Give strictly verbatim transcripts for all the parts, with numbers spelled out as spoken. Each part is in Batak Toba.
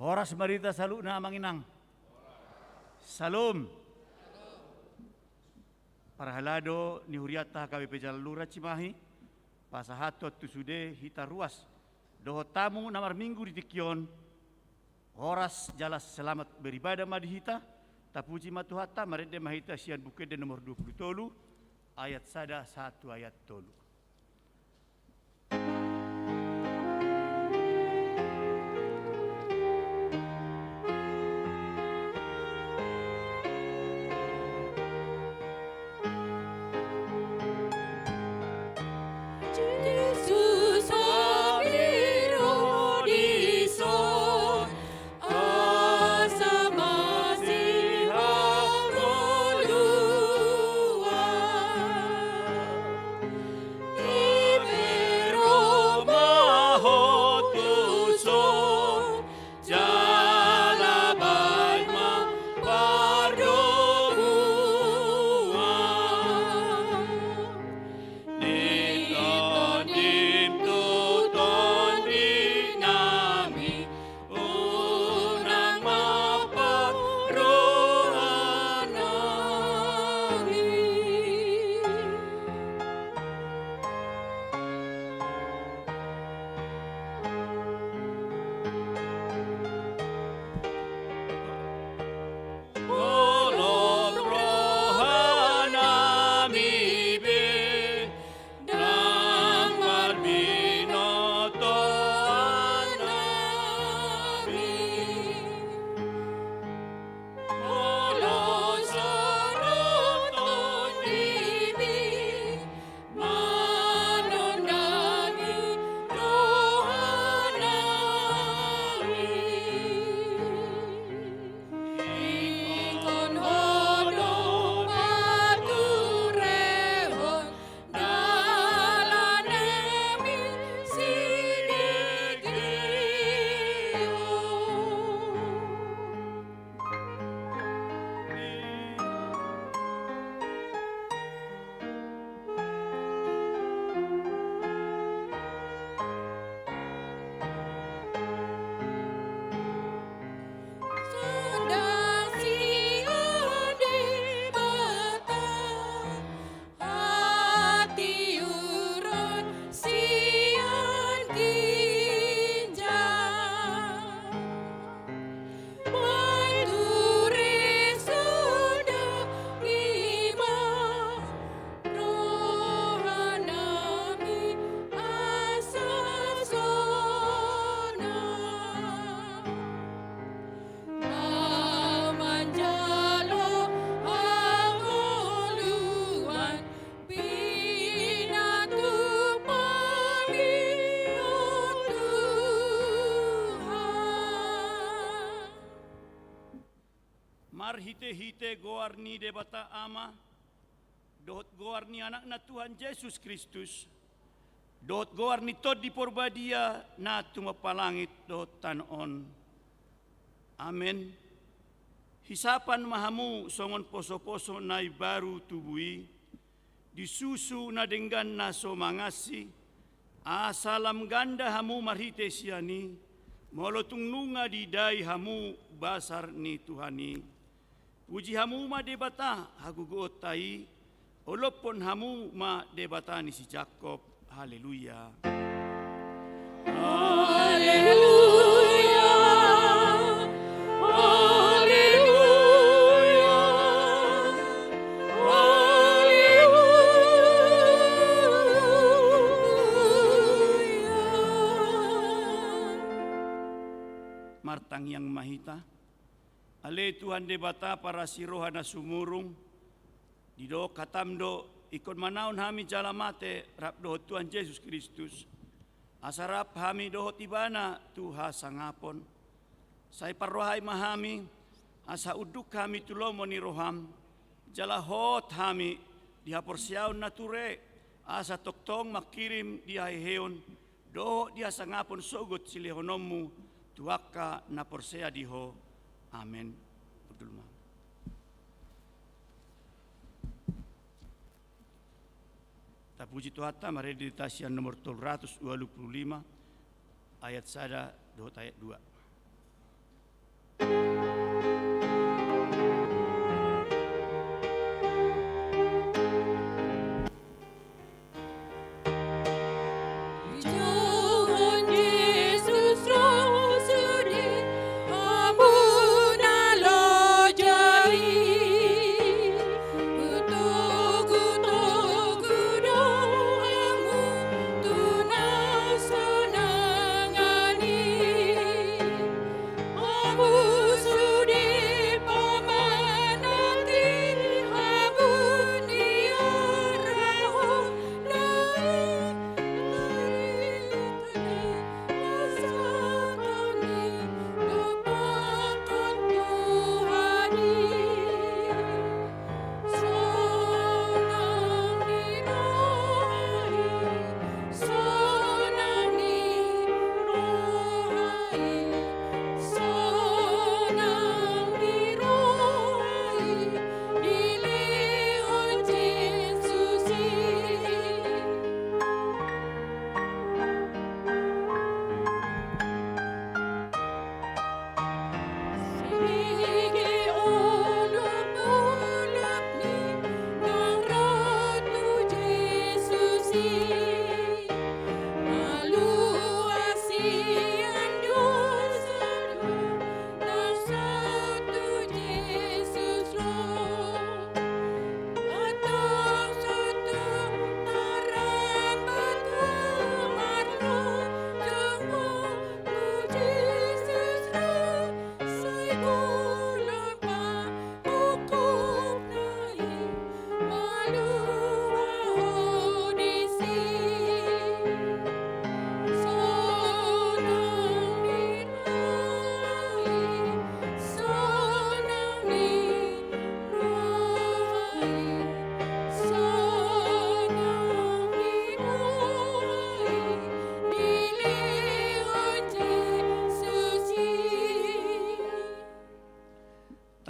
Horas ma di hita saluhutna, amang inang. Syalom. Parhalado ni hurianta H K B P Jalan Lura Cimahi, pasahathon tu sude hita ruas dohot hamu na marminggu di tingki on, horas jala selamat beribadah ma di hita. Tapuji ma Tuhanta, marende ma hita sian Buku Ende nomor dua pulu tolu, ayat sada sahat tu ayat tolu. Jesus, hamu ro dison, asa masihol ngoluan. Dibereng ma ho tuson, jala baen ma pardomuan. Di tondim tu tondinami, unang ma parrohanami. Holop rohanami be, ndang marbinotoan hami. Molo so ro tondimi, manondangi rohanami. Ingkon ho do paturehon dalanami sidegeon. Sonang sian Debata, hatiuron sian ginjang. Marture sonang i ma rohanami asa sonang. Na manjalo hangoluan, pinatupa ma i, o Tuhan. Marhitehite goar ni Debata Ama, dohot goar ni Anakna Tuhan Jesus Kristus, dohot goar ni Tondi Porbadia na tumompa langit dohot tano on. Amen. Hisapan ma hamu songon posoposo na imbaru tubu i, di susu na denggan na so mangansi, asa lam ganda hamu marhite sian i, molo tung nunga didai hamu basar ni Tuhan i. Puji hamu ma Debata hagogoonta i, olophon hamu ma Debata ni si Jakob. Haleluya. Haleluya. Haleluya. Haleluya. Martangiang ma hita. Ale Tuhan Debata parasi roha na sumurung, didok hatam do, ingkon manaon hami jala mate rap dohot Tuhan Jesus Kristus, asa rap hami dohot Ibana tu hasangapon. Sai parrohai ma hami, asa unduk hami tu lomo ni roham, jala hot hami di haporseaon na ture, asa tongtong mangkirim di haheheon dohot di hasangapon sogot silehononmu tu angka na porsea di Ho. Amen. Hundul ma. Tapuji Tuhanta, marende hita sian nomor tolu ratus ualu pulu lima, ayat sada dohot ayat dua.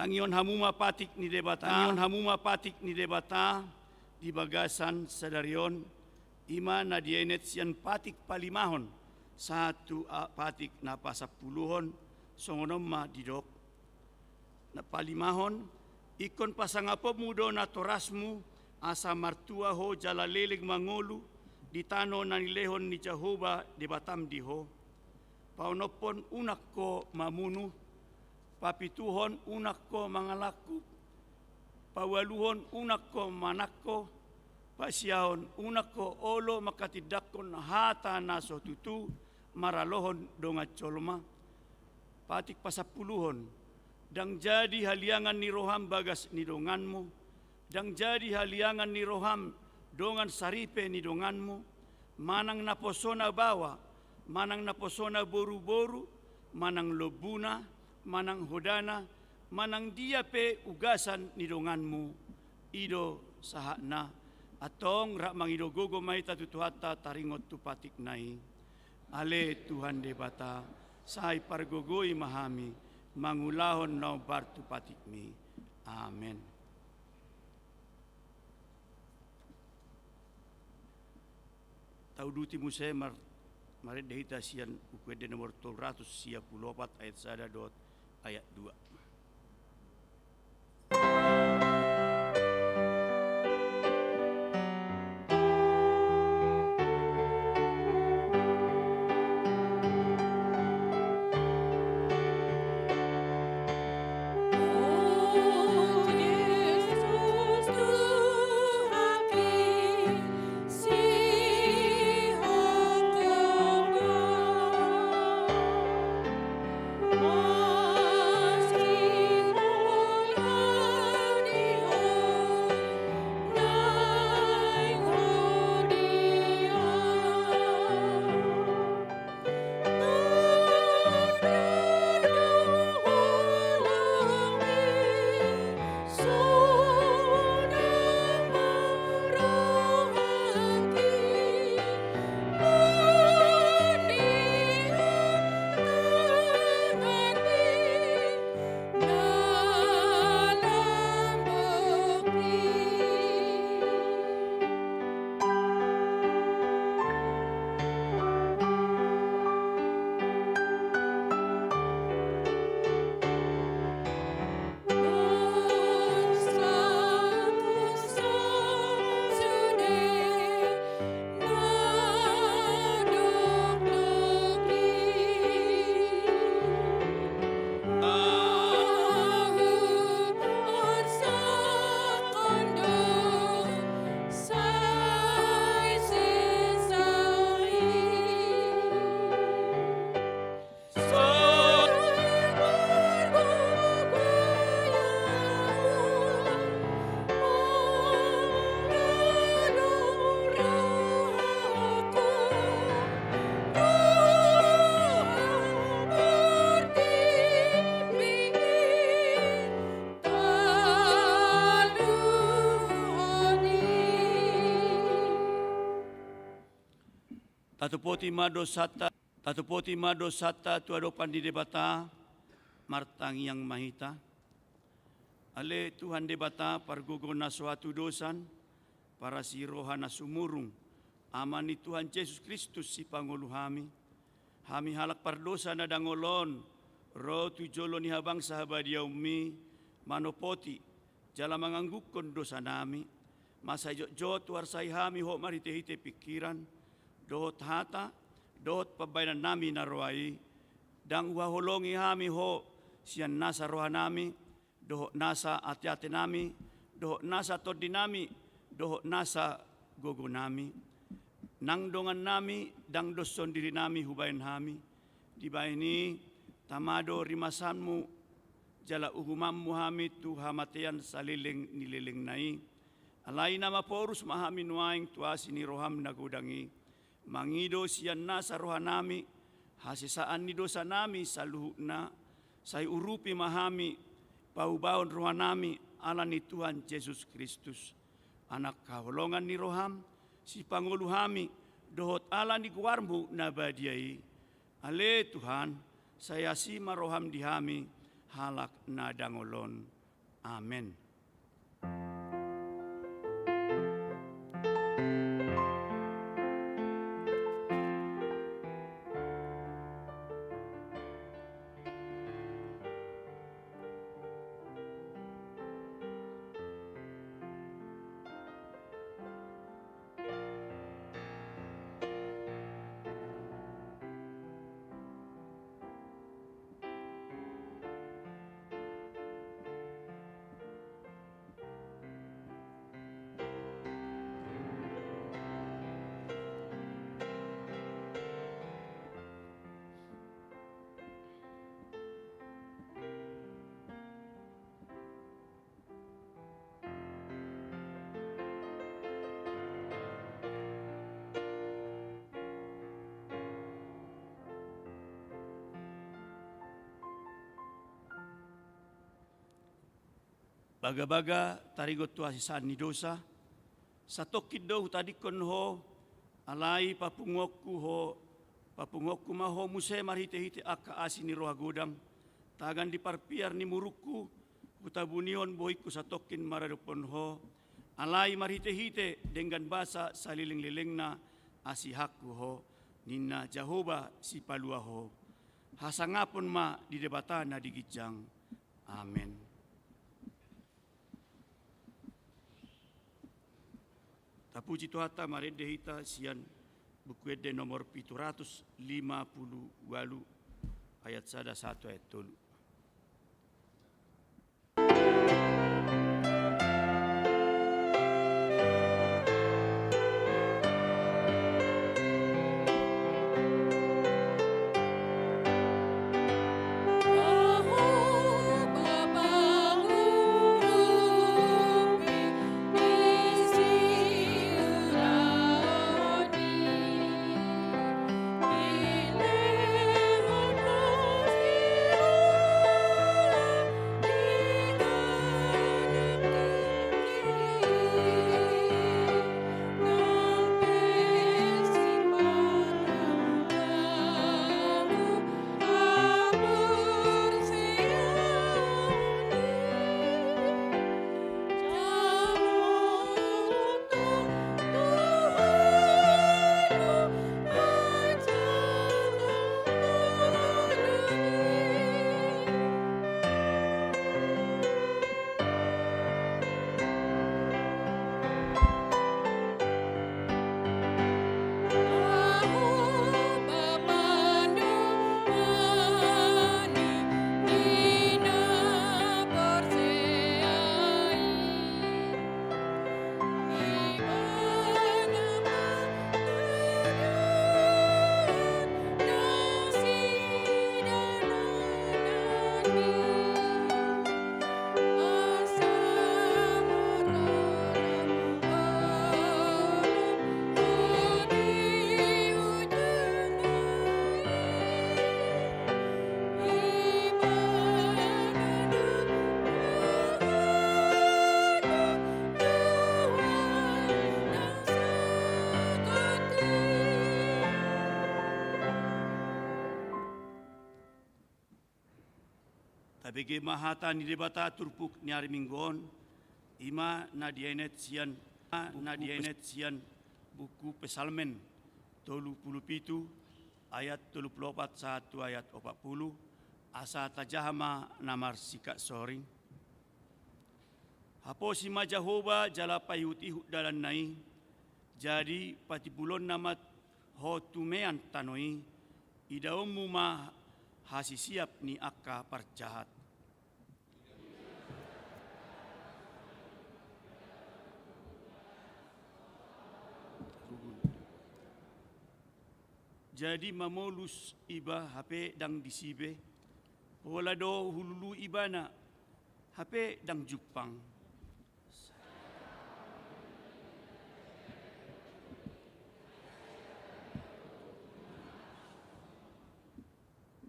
Tangihon hamu ma patik ni Debata. Tangihon hamu ma patik ni Debata di bagasan sadari on, i ma na dienet sian patik palimahon sahat tu, a, patik na pasampuluhon, songon on ma didok. Na palimahon, ingkon pasangaponmu do natorasmu, asa martua ho jala leleng mangolu di tano na nilehon ni Jahowa Debatam di ho. Paonomhon, unang ho mamunu. Papituhon, unang ho mangalangkup. Paualuhon, unang ho manangko. Pasiahon, unang ho olo manghatindanghon hata na so tutu maralohon dongan jolma. Patik pasampuluhon, ndang jadi haliangan ni roham bagas ni donganmu, ndang jadi haliangan ni roham dongan saripe ni donganmu, manang naposona baoa, manang naposona boruboru, manang lombuna, manang hodana, manang dia pe ugasan ni donganmu, i do sahatna. Antong rap mangido gogo ma hita tu Tuhanta taringot tu patikna i. Ale Tuhan Debata, sai pargogoi ma hami mangulahon na hombar tu patikmi. Amen. Tauduti muse mar-, marende hita sian Buku Ende nomor tolu ratus sia pulu opat ayat sada dohot ayat dua. Tatopoti ma dosanta, tatopoti ma dosanta tu adopan ni Debata, martangiang ma hita. Ale Tuhan Debata, pargogo na so hatudosan, parasi roha na sumurung, Ama ni Tuhan Jesus Kristus, sipangolu hami. Hami halak pardosa na dangol on, ro tu jolo ni habangsa habadiaonmi, manopoti, jala manganggungkon dosanami, ma sai jotjot huarsai hami Ho marhitehite pingkiran, dohot hata, dohot pambahenannami na roa i, ndang huhaholongi hami Ho, sian nasa rohanami, dohot nasa ateatenami, dohot nasa tondinami, dohot nasa gogonami. Nang dongannami, ndang doshon dirinami hubahen hami. Dibahen i, tama do rimasanmu, jala uhumanmu hami tu hamatean saleleng ni lelengna i. Alai na maporus ma hami nuaeng tu asi ni roham na godang i. Mangido sian nasa rohanami, hasesaan ni dosanami saluhutna, sai urupi ma hami, paubahon rohanami, ala ni Tuhan Jesus Kristus. Anak haholongan ni roham, sipangolu hami, dohot ala ni goarmu na badia i. Ale Tuhan, sai asi ma roham di hami, halak na dangol on. Amen. Bagabaga taringot tu hasesaan ni dosa, satongkin do hutadingkon ho, alai papunguonku ho, papunguonku ma ho muse marhitehite angka asi ni roha godang, tagan di parpiar ni murungku, hutabunihon bohingku satongkin maradophon ho, alai marhitehite denggan basa salelenglelengna, asihonku ho, ninna Jahowa Sipalua ho. Hasangapon ma di Debata na di ginjang. Amen. Tapuji Tuhanta, marende hita sian Buku Ende nomor pitu ratus lima pulu ualu, ayat sada sahat tu ayat tolu. Tabege ma hata ni Debata turpuk ni ari Minggu on, i ma na dienet sian, na dienet sian buku Psalmen tolu pulu pitu ayat tolu pulu opat sahat tu ayat opat pulu, asa tajaha ma na marsikap soring. Haposi ma Jahowa jala paihutihut dalanna i, jadi patimbulonna ma ho tumean tano i, idaonmu ma hasisiap ni angka parjahat. Jadi mamolus iba hape ndang disi be, pola do hulului ibana hape ndang jumpang.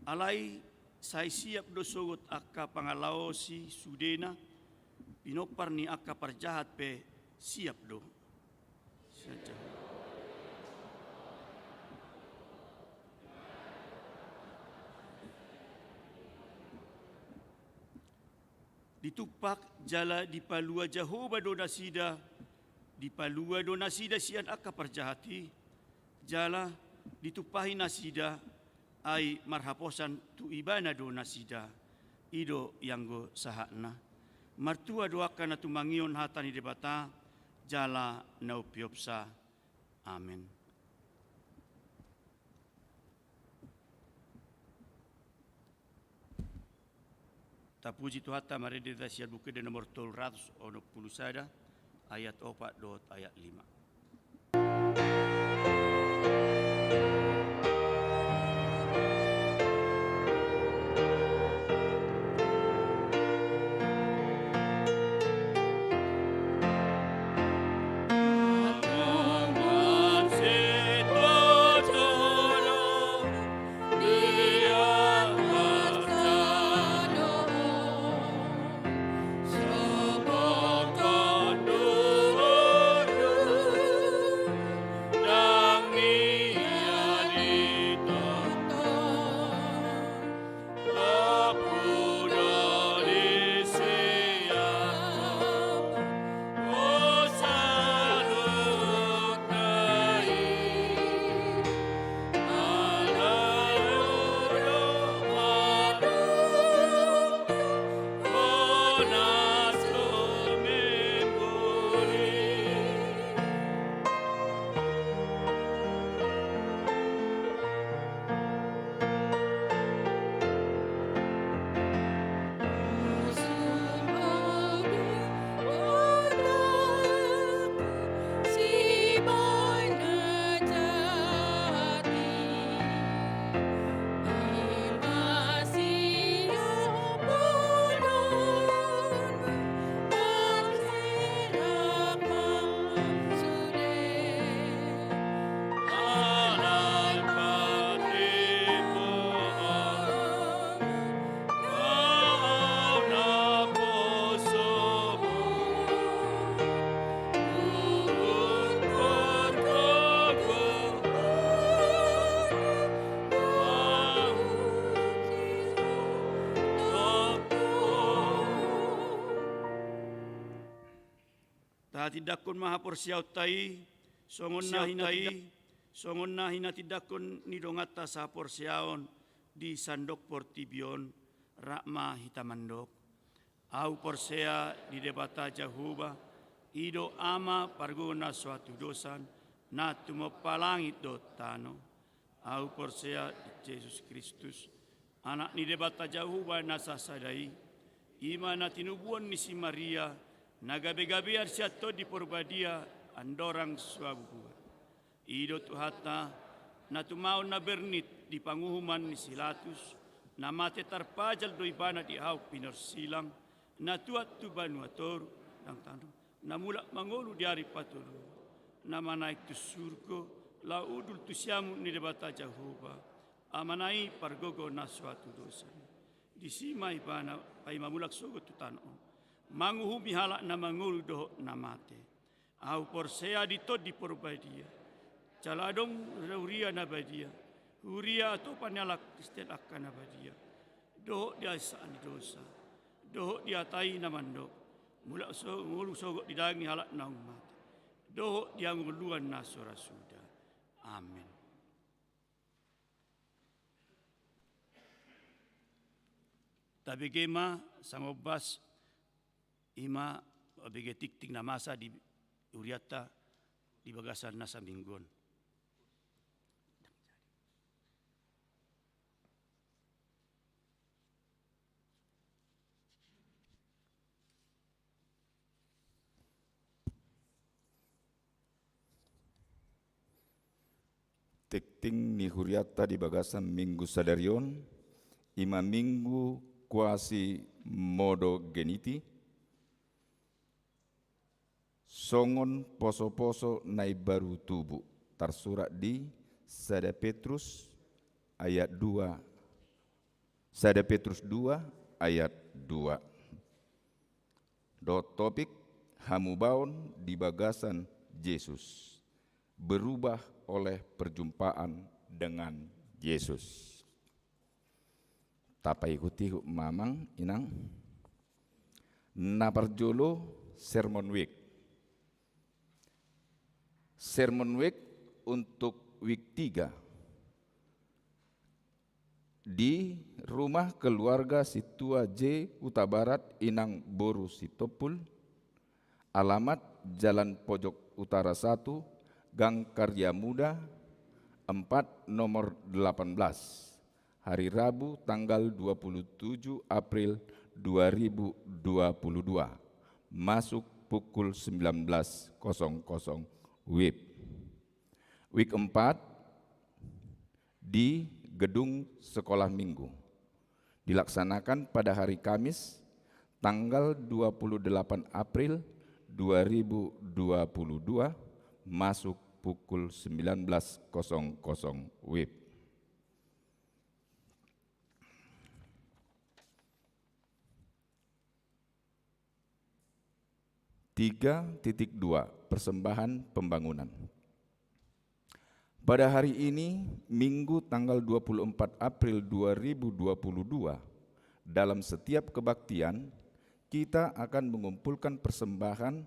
Alai sai siap do sogot angka pangalaosi sudena, pinompar ni angka parjahat pe siap do. Ditumpak jala dipalua Jahowa do nasida, dipalua do nasida sian angka parjahat i, jala ditumpahi nasida, ai marhaposan tu ibana do nasida, i do ianggo sahatna. Martua do angka na tumangihon hata ni Debata, jala na umpeopsa. Amen. Tapuji Tuhanta, marende hita sian Buku Ende nomor tolu ratus onom pulu sada, ayat opat dohot ayat lima. Tatindanghon ma haporseaonta i, songon na hinatinda-, songon na hinatindangkon ni donganta sahaporseaon di sandok portibi on, rap ma hita mandok. Ahu porsea di Debata Jahowa, i do Ama pargogo na so hatudosan, na tumompa langit dohot tano. Ahu porsea di Jesus Kristus, Anak ni Debata Jahowa na sasada i, i ma na tinubuhon ni si Maria, na gabegabean sian Tondi Porbadia, andorang so habubuhan. I do Tuhanta, na tumaon na bernit di panguhuman ni si Latus, na mate tarpajal do ibana di hau pinorsilang, na tuat tu banua toru, nang tano, na mulak mangolu di ari patolu, na manaek tu surgo, laho hundul tu siamun ni Debata Jahowa, Amana i pargogo na so hatudosan. Disi ma ibana paima mulak sogot tu tano on, manguhumi halak na mangolu dohot na mate. Ahu porsea di Tondi Porbadia, jala adong huria na badia, huria atopan ni halak Kristen angka na badia, dohot di hasesaan ni dosa, dohot di hata i na mandok, mulak so, ngolu sogot di daging halak naung mate, dohot di hangoluan na so ra suda. Amen. Tabege ma sangombas, i ma pabege tingting na masa di hurianta di bagasan na saminggu on. Tingting ni hurianta di bagasan minggu sadari on, i ma minggu Quasimodogeniti, songon poso-poso na imbaru tubu, tarsurat di sada Petrus ayat dua, sada Petrus dua ayat dua. Dohot topik, hamubaon di bagasan Jesus, berubah oleh perjumpaan dengan Yesus. Tapaihut-ihut ma amang inang. Na parjolo, Sermon Week. Sermon Week untuk week tiga. Di rumah keluarga Sintua J Hutabarat, Inang boru Sitompul, alamat Jalan Pojok Utara satu, Gang Karya Muda empat, nomor delapan belas. Hari Rabu, tanggal dua puluh tujuh April dua ribu dua puluh dua, masuk pukul sembilan belas kosong kosong W I B. Week empat di Gedung Sekolah Minggu, dilaksanakan pada hari Kamis, tanggal dua puluh delapan April dua ribu dua puluh dua, masuk pukul sembilan belas kosong kosong W I B. Tiga titik dua, persembahan pembangunan. Pada hari ini, Minggu tanggal dua puluh empat April dua ribu dua puluh dua, dalam setiap kebaktian, kita akan mengumpulkan persembahan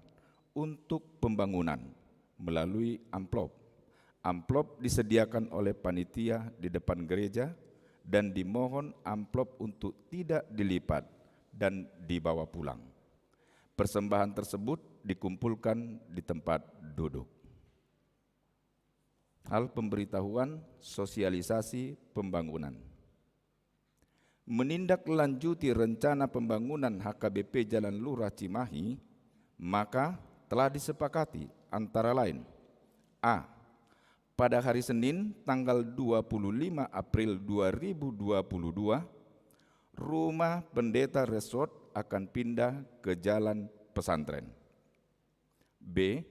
untuk pembangunan melalui amplop. Amplop disediakan oleh panitia di depan gereja dan dimohon amplop untuk tidak dilipat dan dibawa pulang. Persembahan tersebut dikumpulkan di tempat duduk. Hal pemberitahuan sosialisasi pembangunan. Menindaklanjuti rencana pembangunan H K B P Jalan Lurah Cimahi, maka telah disepakati antara lain: A. Pada hari Senin, tanggal dua puluh lima April dua ribu dua puluh dua, rumah pendeta resort akan pindah ke Jalan Pesantren. B.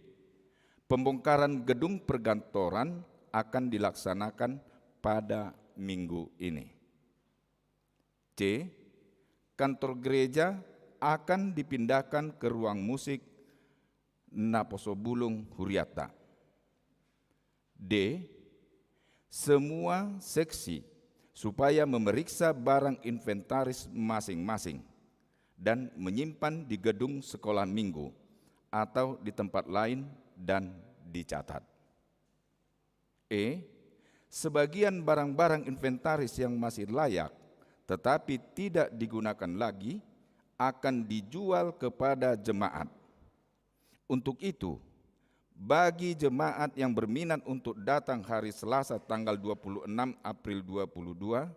Pembongkaran gedung perkantoran akan dilaksanakan pada minggu ini. C. Kantor gereja akan dipindahkan ke ruang musik Naposobulung Huriatta. D. Semua seksi supaya memeriksa barang inventaris masing-masing dan menyimpan di gedung sekolah minggu atau di tempat lain dan dicatat. E. Sebagian barang-barang inventaris yang masih layak tetapi tidak digunakan lagi akan dijual kepada jemaat. Untuk itu, bagi jemaat yang berminat untuk datang hari Selasa tanggal dua puluh enam April dua puluh dua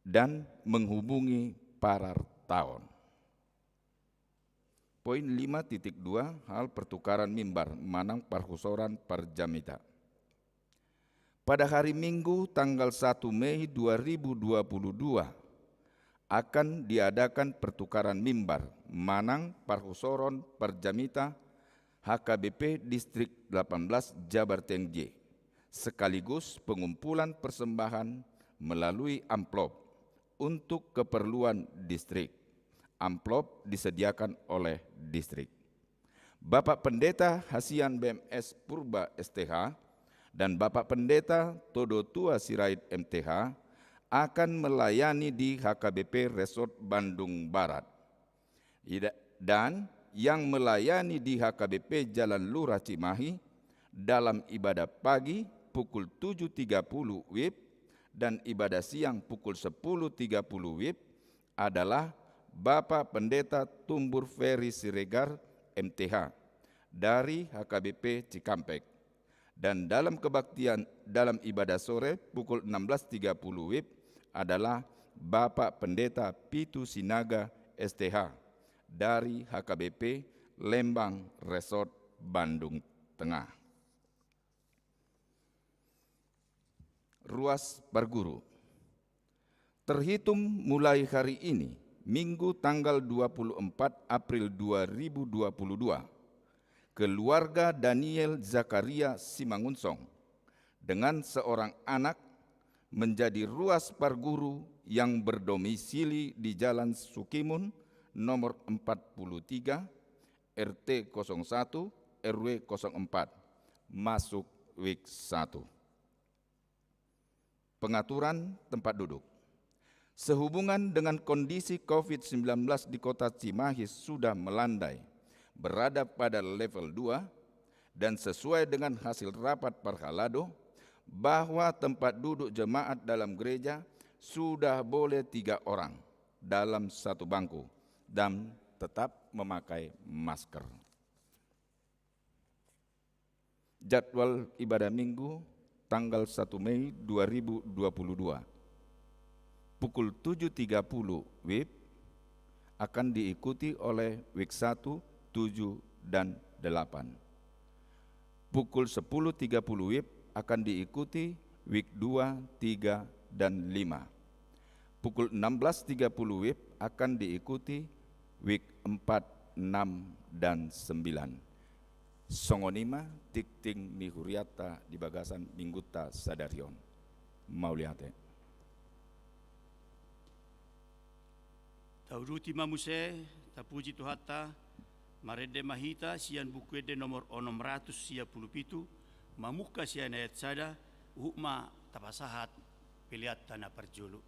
dan menghubungi Parartaon. Poin lima titik dua, hal pertukaran mimbar manang parhusoran parjamita. Pada hari Minggu, tanggal satu Mei dua ribu dua puluh dua, akan diadakan pertukaran mimbar manang parhusoron parjamita H K B P Distrik delapan belas Jabar Tianjin, sekaligus pengumpulan persembahan melalui amplop untuk keperluan distrik. Amplop disediakan oleh distrik. Bapak Pendeta Hasian B M S Purba S T H dan Bapak Pendeta Todo Tua Sirait M T H akan melayani di H K B P Resort Bandung Barat. Ida-, dan yang melayani di H K B P Jalan Lurah Cimahi dalam ibadah pagi pukul tujuh tiga puluh W I B dan ibadah siang pukul sepuluh tiga puluh W I B adalah Bapak Pendeta Tumbur Ferry Siregar, M T H, dari H K B P Cikampek. Dan dalam kebaktian, dalam ibadah sore pukul enam belas tiga puluh W I B adalah Bapak Pendeta Pitu Sinaga, S T H, dari H K B P Lembang Resort Bandung Tengah. Ruas Parguru. Terhitung mulai hari ini, Minggu tanggal dua puluh empat April dua ribu dua puluh dua, keluarga Daniel Zakaria Simangunsong dengan seorang anak menjadi ruas parguru yang berdomisili di Jalan Sukimun nomor empat puluh tiga, R T kosong satu, R W kosong empat, masuk Wik satu. Pengaturan tempat duduk. Sehubungan dengan kondisi covid sembilan belas di Kota Cimahi sudah melandai, berada pada level dua, dan sesuai dengan hasil rapat parhalado, bahwa tempat duduk jemaat dalam gereja sudah boleh tiga orang dalam satu bangku dan tetap memakai masker. Jadwal ibadah Minggu tanggal satu Mei dua ribu dua puluh dua. Pukul tujuh tiga puluh W I B akan diikuti oleh Wik satu, tujuh, dan delapan. Pukul sepuluh tiga puluh W I B akan diikuti Wik dua, tiga, dan lima. Pukul enam belas tiga puluh W I B akan diikuti Wik empat, enam, dan sembilan. Songon i ma tingting ni hurianta di bagasan Minggunta sadari on. Mauliate. Tauduti ma muse, tapuji Tuhanta, marende ma hita sian Buku Ende nomor onom ratus sia pulu pitu, mamungka sian ayat sada, huhut ma tapasahat peleanta na parjolo.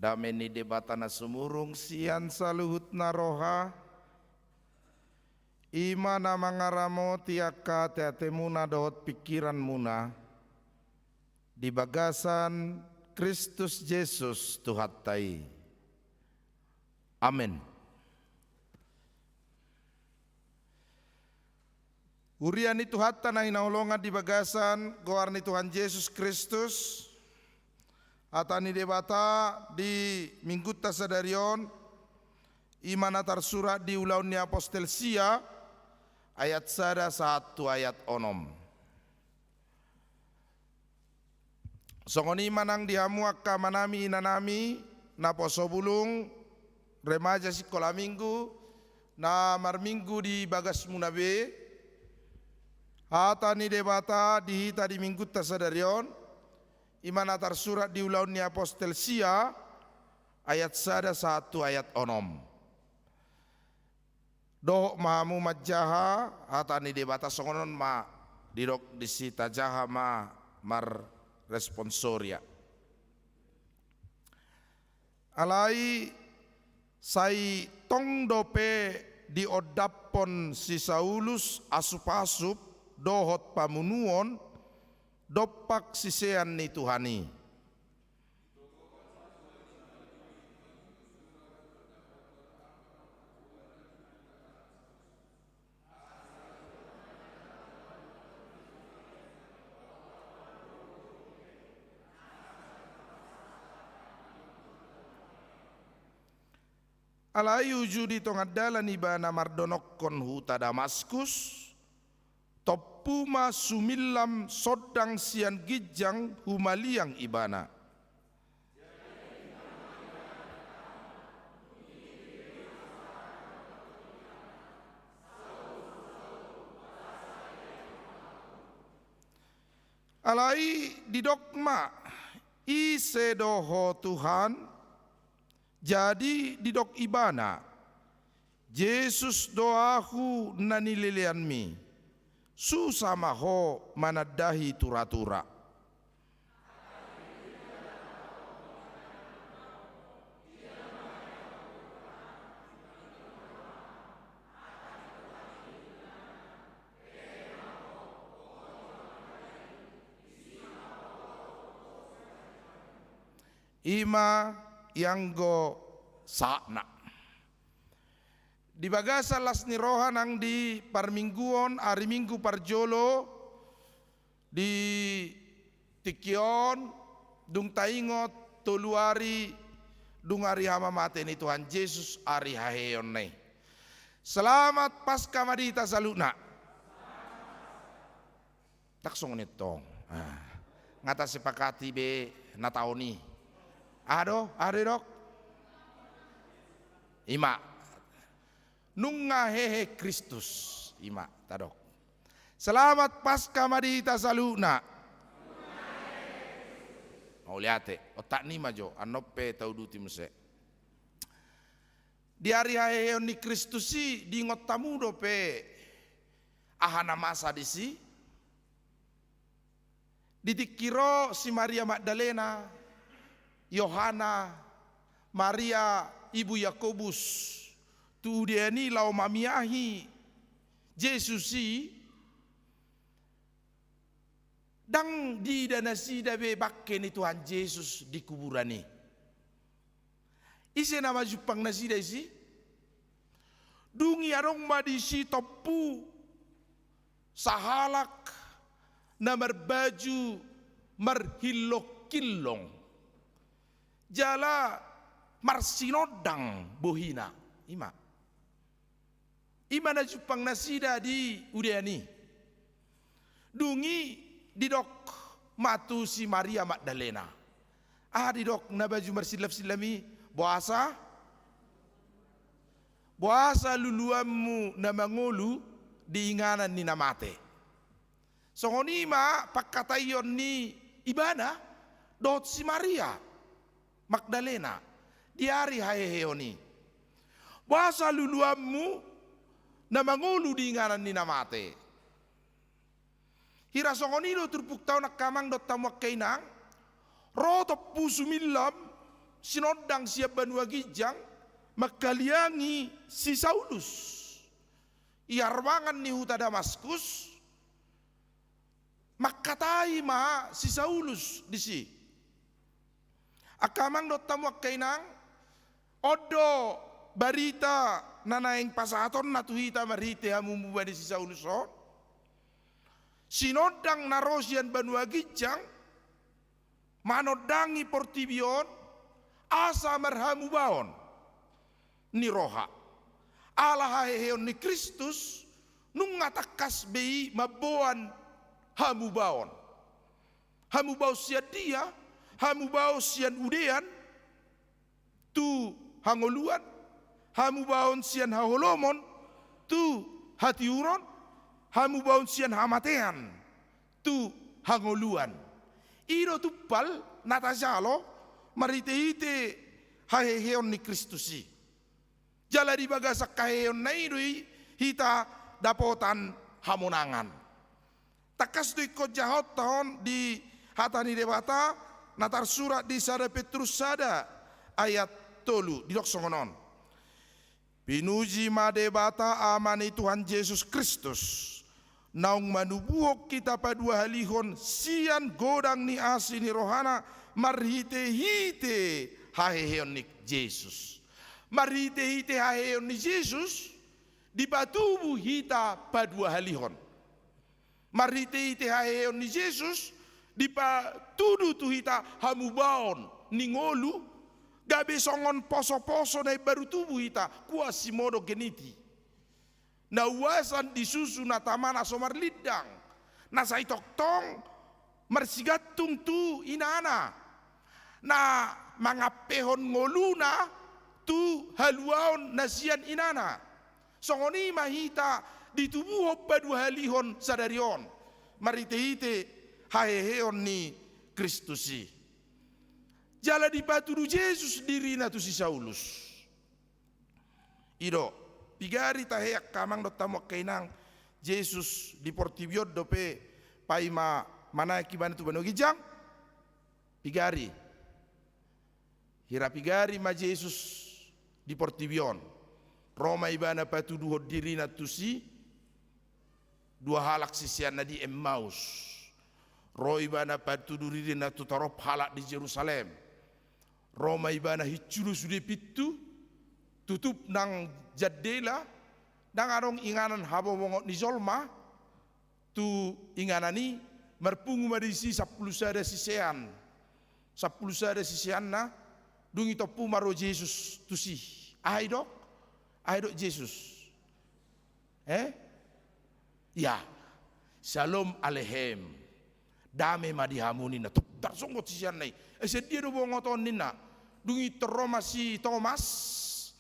Dame ni Debata na sumurung sian saluhutna roha, i ma na mangaramoti angka ateatemuna dohot pingkiranmuna di bagasan Kristus Jesus Tuhanta i. Amen. Huria ni Tuhanta na hinaholongan di bagasan goar ni Tuhan Jesus Kristus, hata ni Debata di Minggunta sadari on, i ma na tarsurat di Ulaon ni Apostel sia, ayat sada sahat tu ayat onom. Songon i ma nang di hamu angka amanami inanami, naposo bulung, remaja sikola minggu, na marminggu di bagasmuna be, hata ni Debata di hita di Minggunta sadari on, i ma na tarsurat di Ulaon ni Apostel sia, ayat sada sahat tu ayat onom. Dohot ma hamu manjaha hata ni Debata, songon on ma didok disi, tajaha ma marresponsoria. Alai sai tong dope diondaphon si Saulus asupasup dohot pamunuon dompak sisean ni Tuhan i. Alai uju di tonga dalan ibana mardonokkon huta Damaskus, tompu ma sumillam sondang sian ginjang humaliang ibana. Alai didok ma, "Ise do ho Tuhan?" Jadi didok ibana, "Jesus do ahu na nileleanmi, susa ma ho manandahi tura-tura." I ma ianggo sahatna. Di bagasan las ni roha nang di parmingguon, ari Minggu parjolo di tingki on, dung taingot tolu ari dung ari hamamate ni Tuhan Jesus, ari haheheonna i. Selamat Paskah ma di hita saluhutna. Ndang songon i tong. Ah. Nga tasepakati be na taon i. Aha do, aha do didok? I ma. Nunga hehe Kristus. I ma, tadok. Selamat Paskah ma di hita saluhutna. Mauliate, otak ni ma jo, annon pe tauduti muse. Di ari haheheon ni Kristus i, diingot hamu dope aha na masa disi? Di tingki ro si Maria Magdalena, Yohana, Maria ibu Yakobus, tu udean i laho mamiahi Jesus i, ndang diida nasida be bangke ni Tuhan Jesus di kuburan i. Ise na majumpang nasida disi? Dung i adong ma disi tompu sahalak na marbaju marhillong-hillong jala marsinondang bohina. I ma. I ma na jumpang nasida di udean i. Dung i didok ma tu si Maria Magdalena. Aha didok na baju marsillam-sillam i? Boasa? Boasa luluanmu na mangolu di inganan ni na mate? Songon i ma pangkataion ni ibana dohot si Maria Magdalena di ari haheheon i. Boasa luluanmu na mangolu di inganan ni na mate? Hira songon i do turpukta on angka amang dohot hamu angka inang, ro tompu sumillam Sinondang sian banua ginjang manghaliangi si Saulus. I arbangan ni huta Damaskus, mangkatai ma si Saulus disi. Angka amang dohot hamu angka inang, on do barita na naeng pasahatonna tu hita marhite hamumuba ni si Saulus on. Sinondang na ro sian banua ginjang, manondangi portibi on, asa marhamubaon ni roha. Ala haheheon ni Kristus, nunga tangkas be i mamboan hamubaon. Hamubaon sian dia? Hamubaon sian udean tu hangoluan, hamubaon sian haholomon tu hatiuron, hamubaon sian hamatean tu hangoluan. I do tumpal na tajalo marhitehite haheheon ni Kristus i. Jala di bagasan haheheonna i do i hita dapotan hamonangan. Tangkas do ingkon jahaonta on di hata ni Debata na tarsurat di sada Petrus sada ayat tolu, didok songon on. Pinuji ma Debata Ama ni Tuhan Jesus Kristus, naung manubuhon hita paduahalihon sian godang ni asi ni rohana marhitehite haheheon ni Jesus. Marhitehite haheheon ni Jesus, dipatubu hita paduahalihon. Marhitehite haheheon ni Jesus, dipatudu tu hita hamubaon ni ngolu, gabe songon posoposo na imbaru tubu hita, Quasimodogeniti. Na uasan di susu na taman na so marlindang, na sai tongtong marsigantung tu inana, na mangampehon ngoluna tu haluaon na sian inana. Songon i ma hita ditubuhon paduahalihon sadari on, marhitehite haheheon ni Kristus i. Jala dipatudu Jesus dirina tu si Saulus. I do, pigari tahe angka amang dohot hamu angka inang, Jesus di portibi on dope paima manaek ibana tu banua ginjang? Pigari. Hira pigari ma Jesus di portibi on. Ro ma ibana patuduhon dirina tu si dua halak siseanna di Emmaus. Ro ibana patudu dirina tu torop halak di Jerusalem. Ro ma ibana hinsu do sude pintu, tutup nang jandela, ndang adong inganan habobongot ni jolma tu inganan i. Marpungu ma disi sampulu sada sisean. Sampulu sada siseanna, dung i tompu ma ro Jesus tusi. Aha didok? Aha didok Jesus? Eh? Ya. Shalom Aleichem. Dame ma di hamu ninna. Tung tarsonggot siseanna i. Eh, sian dia do bongot on ninna. Dung i tor ro ma si Tomas,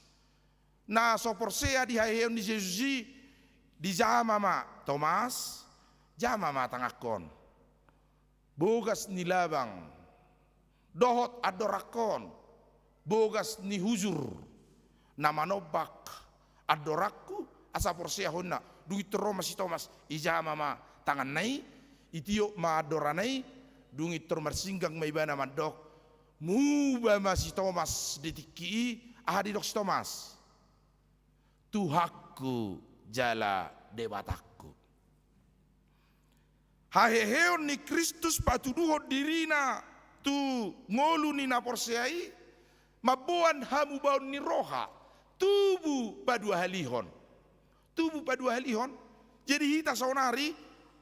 na so porsea di haheheon ni Jesus i, dijama ma, Tomas, jama ma tanganhon. Bogas ni labang dohot andorangkon, bogas ni hujur na manombak andorangku, asa porsea ho ninna. Dung i tor ro ma si Tomas, ijama ma tanganna i, itiop ma andorana i, dung i tor marsinggang ma ibana mandok, muba ma si Tomas di tingki i. Aha didok si Tomas? Tuhanku jala Debatangku. Haheheon ni Kristus patuduhon dirina tu ngolu ni na porsea i, mamboan hamubaon ni roha, tubu paduahalihon. Tubu paduahalihon. Jadi hita saonari,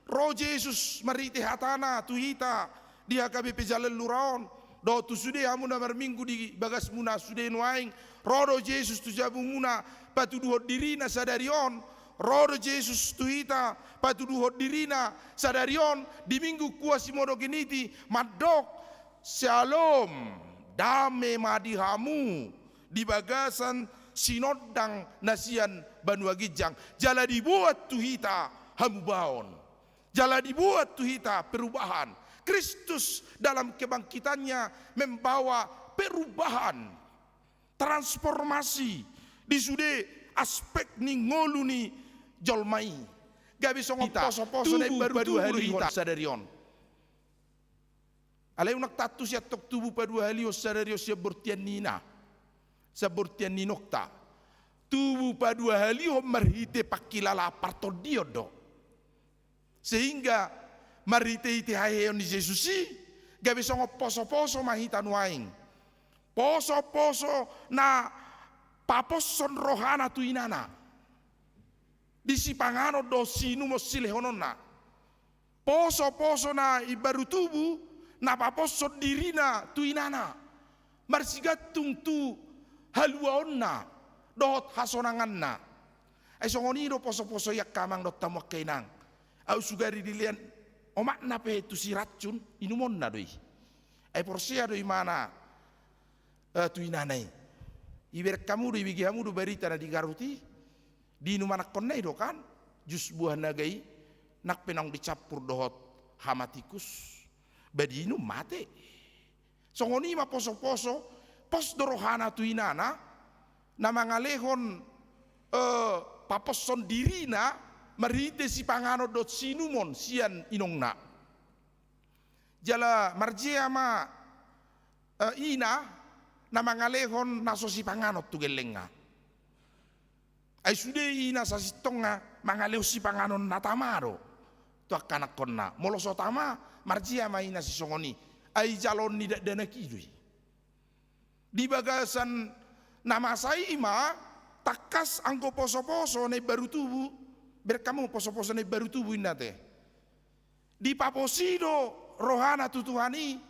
ro Jesus marhite hatana tu hita di H K B P Jalan Lura on, dohot tu sude hamu na marminggu di bagasmuna sude nuaeng, ro do Jesus tu jabumuna patuduhon dirina sadari on, ro do Jesus tu hita patuduhon dirina sadari on di Minggu Quasimodogeniti, mandok, Shalom, dame ma di hamu, di bagasan sinondang na sian banua ginjang, jala diboan tu hita hamubaon. Jala diboan tu hita perubahan. Kristus dalam kebangkitannya membawa perubahan, transformasi di sude aspek ni ngolu ni jolma i. Gabe songon posoposo na imbaru tubu do hita sadari on. Alai unang taantusi antong tubu paduahalihon sadari on sian bortian ni ina, sian bortian ni inongta. Tubu paduahalihon marhite pangkilalaan partondion do. Sehingga marhitehite haheheon ni Jesus i, gabe songon posoposo ma hita nuaeng. Posoposo na paposhon rohana tu inana di sipanganon dohot siinumon silehononna. Posoposo na imbaru tubu na paposhon dirina tu inana, marsigantung tu haluaonna dohot hasonanganna. Ai songon i do posoposo i angka amang dohot hamu angka inang. Aut sugari dilean omakna pe tusi racun, inumonna do i. Ai porsea do imana, eh, tu inana i. Ibereng hamu do, ibege hamu do barita na di Garut i. Diinum anakkonna i do kan jus buah naga i, nang pe naung dicampur dohot hama tikus, ba diinum mate. Songon i ma posoposo, pos do rohana tu inana, na mangalehon, eh, paposhon dirina marhite sipanganon dohot siinumon sian inongna. Jala marjea ma, eh, ina na mangalehon na so sipanganon tu gellengna. Ai sude ina sasintongna mangalehon sipanganon na tama do tu angka anakkonna. Molo so tama, marjea ma ina sisongon i. Ai jaloon ni dakdanak i do i. Di bagasan na masa i ma, tangkas anggo posoposo na imbaru tubu, bereng hamu posoposo na imbaru tubu inna te. Dipaposi do rohana tu Tuhan i,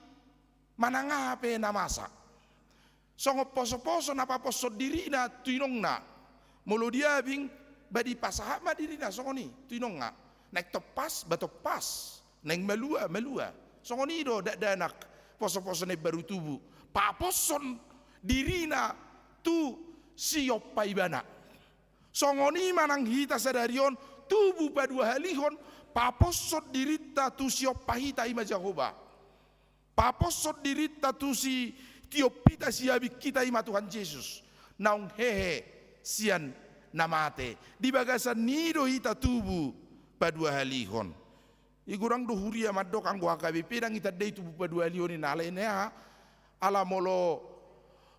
manang aha pe na masa. Songon posoposo na paposhon dirina tu inongna. Molo diabing, ba dipasahat ma dirina songon i tu inongna. Naeng tompas, ba tompas. Naeng malua, malua. Songon i do dakdanak posoposo na imbaru tubu. Paposhon dirina tu siompa ibana. Songon i ma nang hita sadari on, tubu paduahalihon, paposhon dirinta tu siompa hita, i ma Jahowa. Paposhon dirinta tu sitiop hita, siabing hita, i ma Tuhan Jesus. Naung hehe sian na mate. Di bagasan ni i do hita tubu paduahalihon. I godang do huria mandok anggo H K B P ndang itandai tubu paduahalihon i, na alai na aha? Ala molo,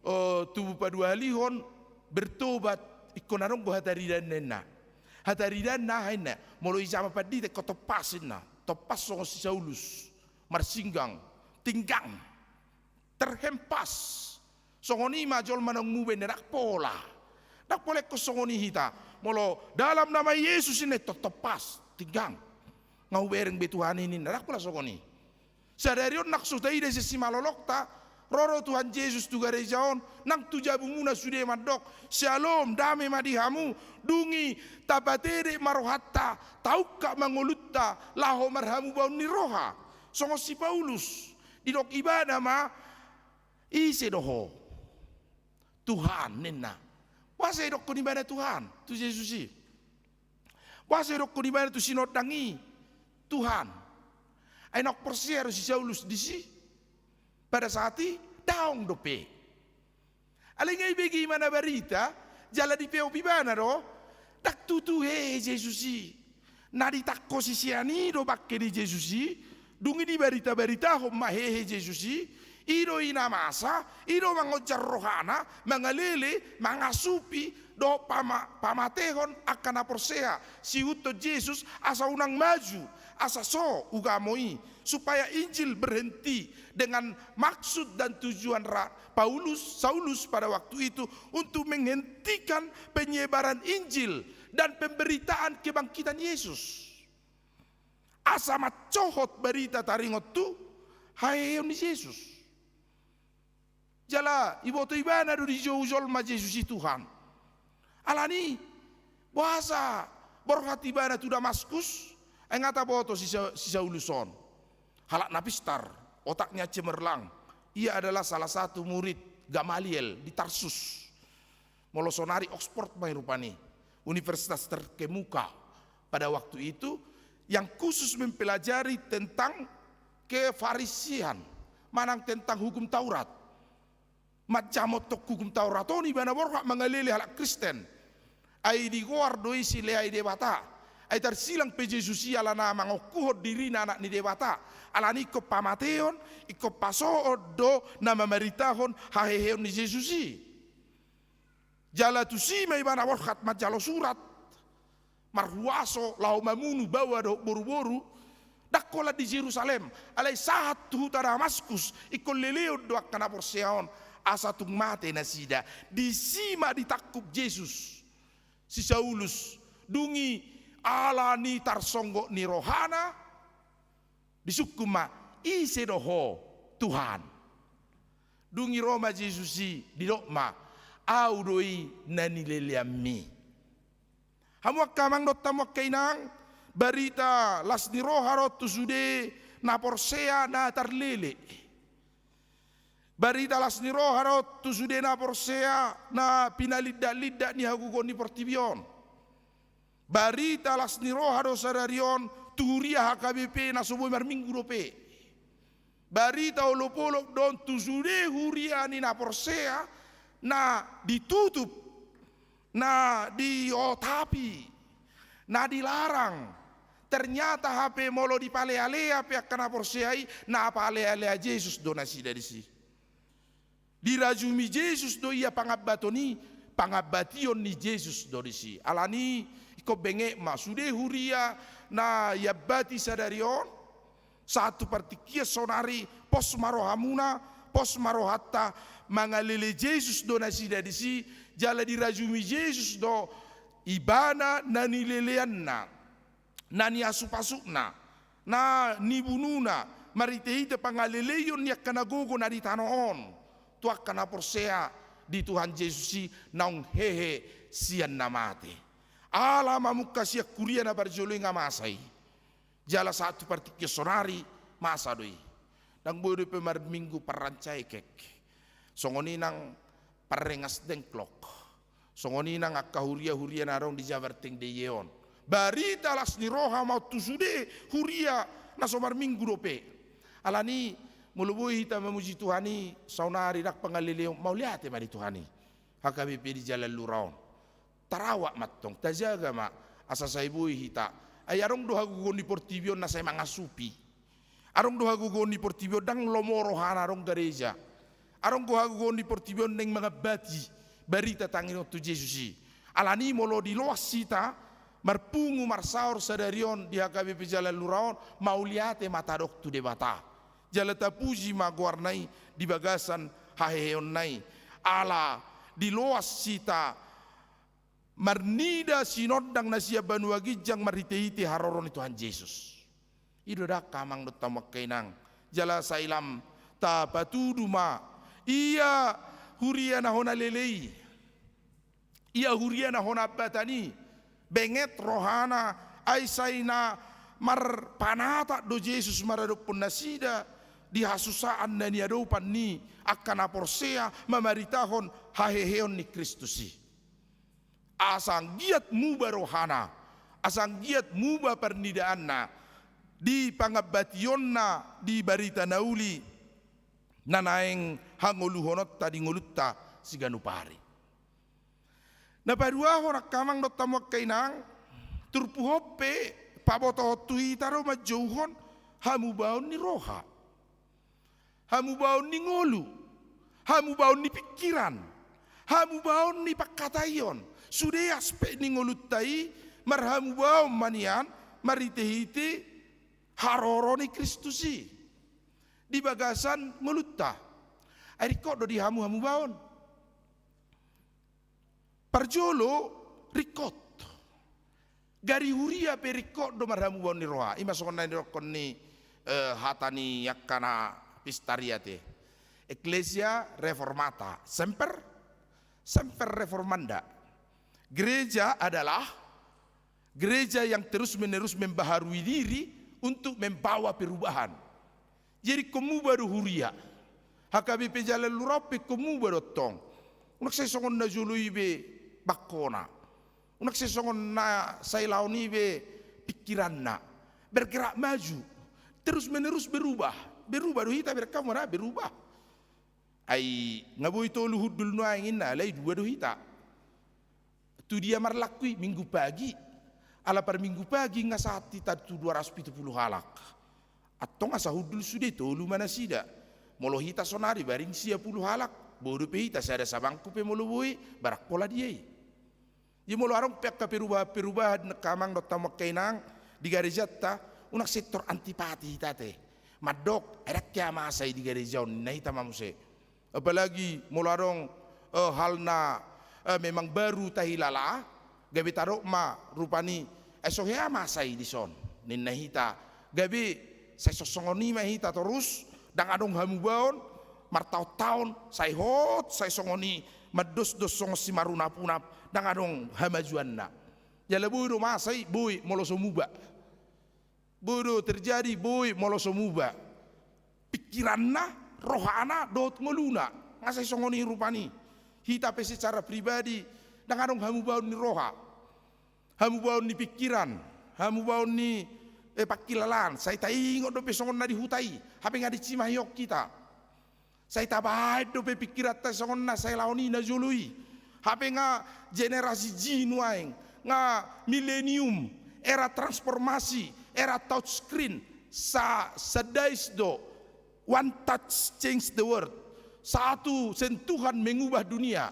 eh, tubu paduahalihon, bertobat, ingkon adong do hataridanna inna. Hataridanna aha inna? Molo i jama pandita ingkon tompas inna. Tompas songon si Saulus. Marsinggang. Tinggang. Terhempas. Songon i ma jolma naung muba inna, ndang pola. Ndang pola ingkon songon i hita. Molo dalam nama Yesus inna, ingkon tompas, tinggang. Nga hubereng be Tuhan i ninna, ndang pola songon i. Sadari on nang so taida sian simalolongta, ro do Tuhan Jesus tu gareja on, nang tu jabumuna sude mandok, Syalom, dame ma di hamu. Dung i tapatedek ma rohanta, taungkap ma ngolunta laho marhamubaon ni roha. Songon si Paulus, didok ibana ma, ise do ho? Tuhan, ninna. Boasa idokkon ibana Tuhan tu Jesus i? Boasa idokkon ibana tu sinondang i Tuhan? Ai naung porsea do si Saulus disi pada saat i? Daong dope. Alai nga ibege ibana barita, jala dipeop ibana do, ndang tutu hehe Jesus i. Na ditangko sisean i do bangke ni Jesus i, dung i dibarita-baritahon ma hehe Jesus i, i do i na masa, i do mangonjar rohana, mangalele, mangasupi, dohot pama-, pamatehon angka na porsea siihuthon Jesus, asa unang maju, asa so ugamo i, supaya Injil berhenti, dengan maksud dan tujuan ra-, Paulus, Saulus pada waktu itu untuk menghentikan penyebaran Injil dan pemberitaan kebangkitan Yesus. Asa mansohot barita taringot tu haheheon ni Jesus. Jala iboto ibana do dijou jolma Jesus i Tuhan. Alani, boasa borhat ibana tu Damaskus, ai nga taboto si Sa-, si Saulus on. Halak na pistar, otaknya cemerlang. Ia adalah salah satu murid Gamaliel di Tarsus. Molo sonari Oxford ma i rupani, universitas terkemuka pada waktu itu, yang khusus mempelajari tentang kefarisian, manang tentang hukum Taurat. Manjamothon hukum Taurat on ibana borhat mangalele halak Kristen. Ai digoar do i sileai Debata. Ai tarsilang pe Jesus i ala na mangokuhon dirina Anak ni Debata. Alani ingkon pamateon, ingkon pasohot do na mamaritahon haheheon ni Jesus i. Jala tusi ma ibana borhat manjalo surat marhuaso laho mamunu baoa dohot boruboru, ndang holan di Jerusalem, alai sahat tu huta Damaskus, ingkon leleon do angka na porsea on, asa tung mate nasida. Disi ma ditangkup Jesus si Saulus, dung i ala ni tarsonggot ni rohana, disungkun ma, "Ise do Ho, Tuhan?" Dung i ro ma Jesus i, didok ma, "Ahu do i na nileleanmi." Hamu angka amang dohot hamu angka inang, barita las ni roha do tu sude na porsea na tarlele. Barita las ni roha do tu sude na porsea na pinalindak-lindak ni hagogoon ni portibi on. Barita las ni roha do sadari on tu huria H K B P na so boi marminggu dope. Barita olopolop do on tu sude huria ni na porsea na ditutup, na diotapi, na dilarang. Ternyata hape molo dipalealea pe angka na porsea i, na palealea Jesus do nasida disi. Dirajumi Jesus do ia pangambaton i, pangambation ni Jesus do disi. Alani ingkon benget ma sude huria na iambati sadari on, sahat tu partingkian saonari, pos ma rohamuna, pos ma rohanta, mangalele Jesus do nasida disi, jala dirajumi Jesus do ibana na nileleanna, na niasupasupna, na nibununa, marhitehite pangaleleion ni angka na gogo na di tano on, tu angka na porsea di Tuhan Jesus i naung hehe sian na mate. Ala mamungka sian huria na parjolo i nga masa i. Jala sahat tu partingkian saonari, masa do i. Ndang boi dope marminggu parrancaekek. Songon i nang parrengas dengklok. Songon i nang angka huria-huria na adong di Jabar Tengdeye on. Barita las ni roha ma on tu sude huria na so marminggu dope. Alani, molo boi hita mamuji Tuhan i, saonari ndang pangaleleon, mauliate ma di Tuhan i. H K B P di Jalan Lura on. Tarawak ma antong, tajaga ma, asa sai boi hita. Ai adong do hagogoon ni portibi on na sai mangasupi. Adong do hagogoon ni portibi on ndang lomo rohana adong gareja. Adong do hagogoon ni portibi on naeng mangambati barita tangiang on tu Jesus i. Alani molo diloas hita, marpungu marsaor sadari on di H K B P Jalan Lura on, mauliate ma tadok tu Debata. Jala tapuji ma goarna i di bagasan haheheonna i. Ala diloas hita marnida sinondang na sian banua ginjang marhitehite haroro ni Tuhan Jesus. I do da angka amang dohot hamu angka inang. Jala sai lam tapatudu ma ia huria na hona lele i. Ia huria na hona ambatan i. Benget rohana, ai sai na marpanatap do Jesus maradophon nasida di hasusaan na niadopan ni angka na porsea mamaritahon haheheon ni Kristus i. Asa anggiat muba rohana, asa anggiat muba parnidaanna di pangambationna di barita na uli na naeng hangoluhononta di ngolunta siganup ari. Na paduahon angka amang dohot hamu angka inang, turpuk on pe pabotohon tu hita do manjouhon hamubaon ni roha. Hamubaon ni ngolu, hamubaon ni pingkiran, hamubaon ni pangkataion, sude aspek ni ngolunta i marhamubaon ma nian marhitehite haroro ni Kristus i di bagasan ngolunta. Ai ringkot do di hamu hamubaon. Parjolo ringkot. Gari huria pe ringkot do marhamubaon ni roha. I ma songon na nidokkon ni, eh, hata ni angka na pistar i ate. Ecclesia reformata, semper, semper reformanda. Gereja adalah gereja yang terus-menerus membaharui diri untuk membawa perubahan. Jadi ingkon muba do huria. H K B P Jalan Lura on pe ingkon muba do tong. Unang sai songon na jolo i be bangkona. Unang sai songon na sai laon i be pingkiranna. Bergerak maju. Terus-menerus berubah. Berubah do hita, berkamu na berubah. Ai nga boi tolu hundul nuaeng inna, alai dua do hita. Tu dia marlangku i? Minggu pagi. Ala parminggu pagi nga sahat hita tu dua ratus pitu pulu halak. Antong asa hundul sude tolu ma nasida. Molo hita sonari baring sia pulu halak, boi dope hita sada sabangku pe molo boi, barang pola dia i. Jadi molo adong pe angka perubahan-perubahan angka amang dohot hamu angka inang di garejanta, unang sektor antipati hita te. Mandok, ai ndang hea masa i di gareja on, ninna hita ma muse. Apalagi molo adong, eh, hal na, eh, memang baru tahilala, gabe tadok ma rupani, ai so hea masa i dison, ninna hita. Gabe sai sosongon i ma hita torus, ndang adong hamubaon, martaon-taon, sai hot, sai songon i, mandosdos songon simarunap-unap, ndang adong hamajuanna. Jala boi do masa i, boi molo so muba. Boi do terjadi, boi molo so muba. Pikiranna, rohana, dohot ngoluna. Nga sai songon i rupani. Hita pe secara pribadi, ndang adong hamubaon ni roha. Hamubaon ni pikiran, hamubaon ni, eh, pangkilalaan. Sai taingot dope songon na di huta i. Hape nga disi ma hiok hita. Sai tabaen dope pingkiranta songon na sai laon i na jolo i. Hape nga generasi Zi nuaeng, nga milenium, era transformasi, era touchscreen, sa sadais do, one touch change the world. Satu sentuhan mengubah dunia.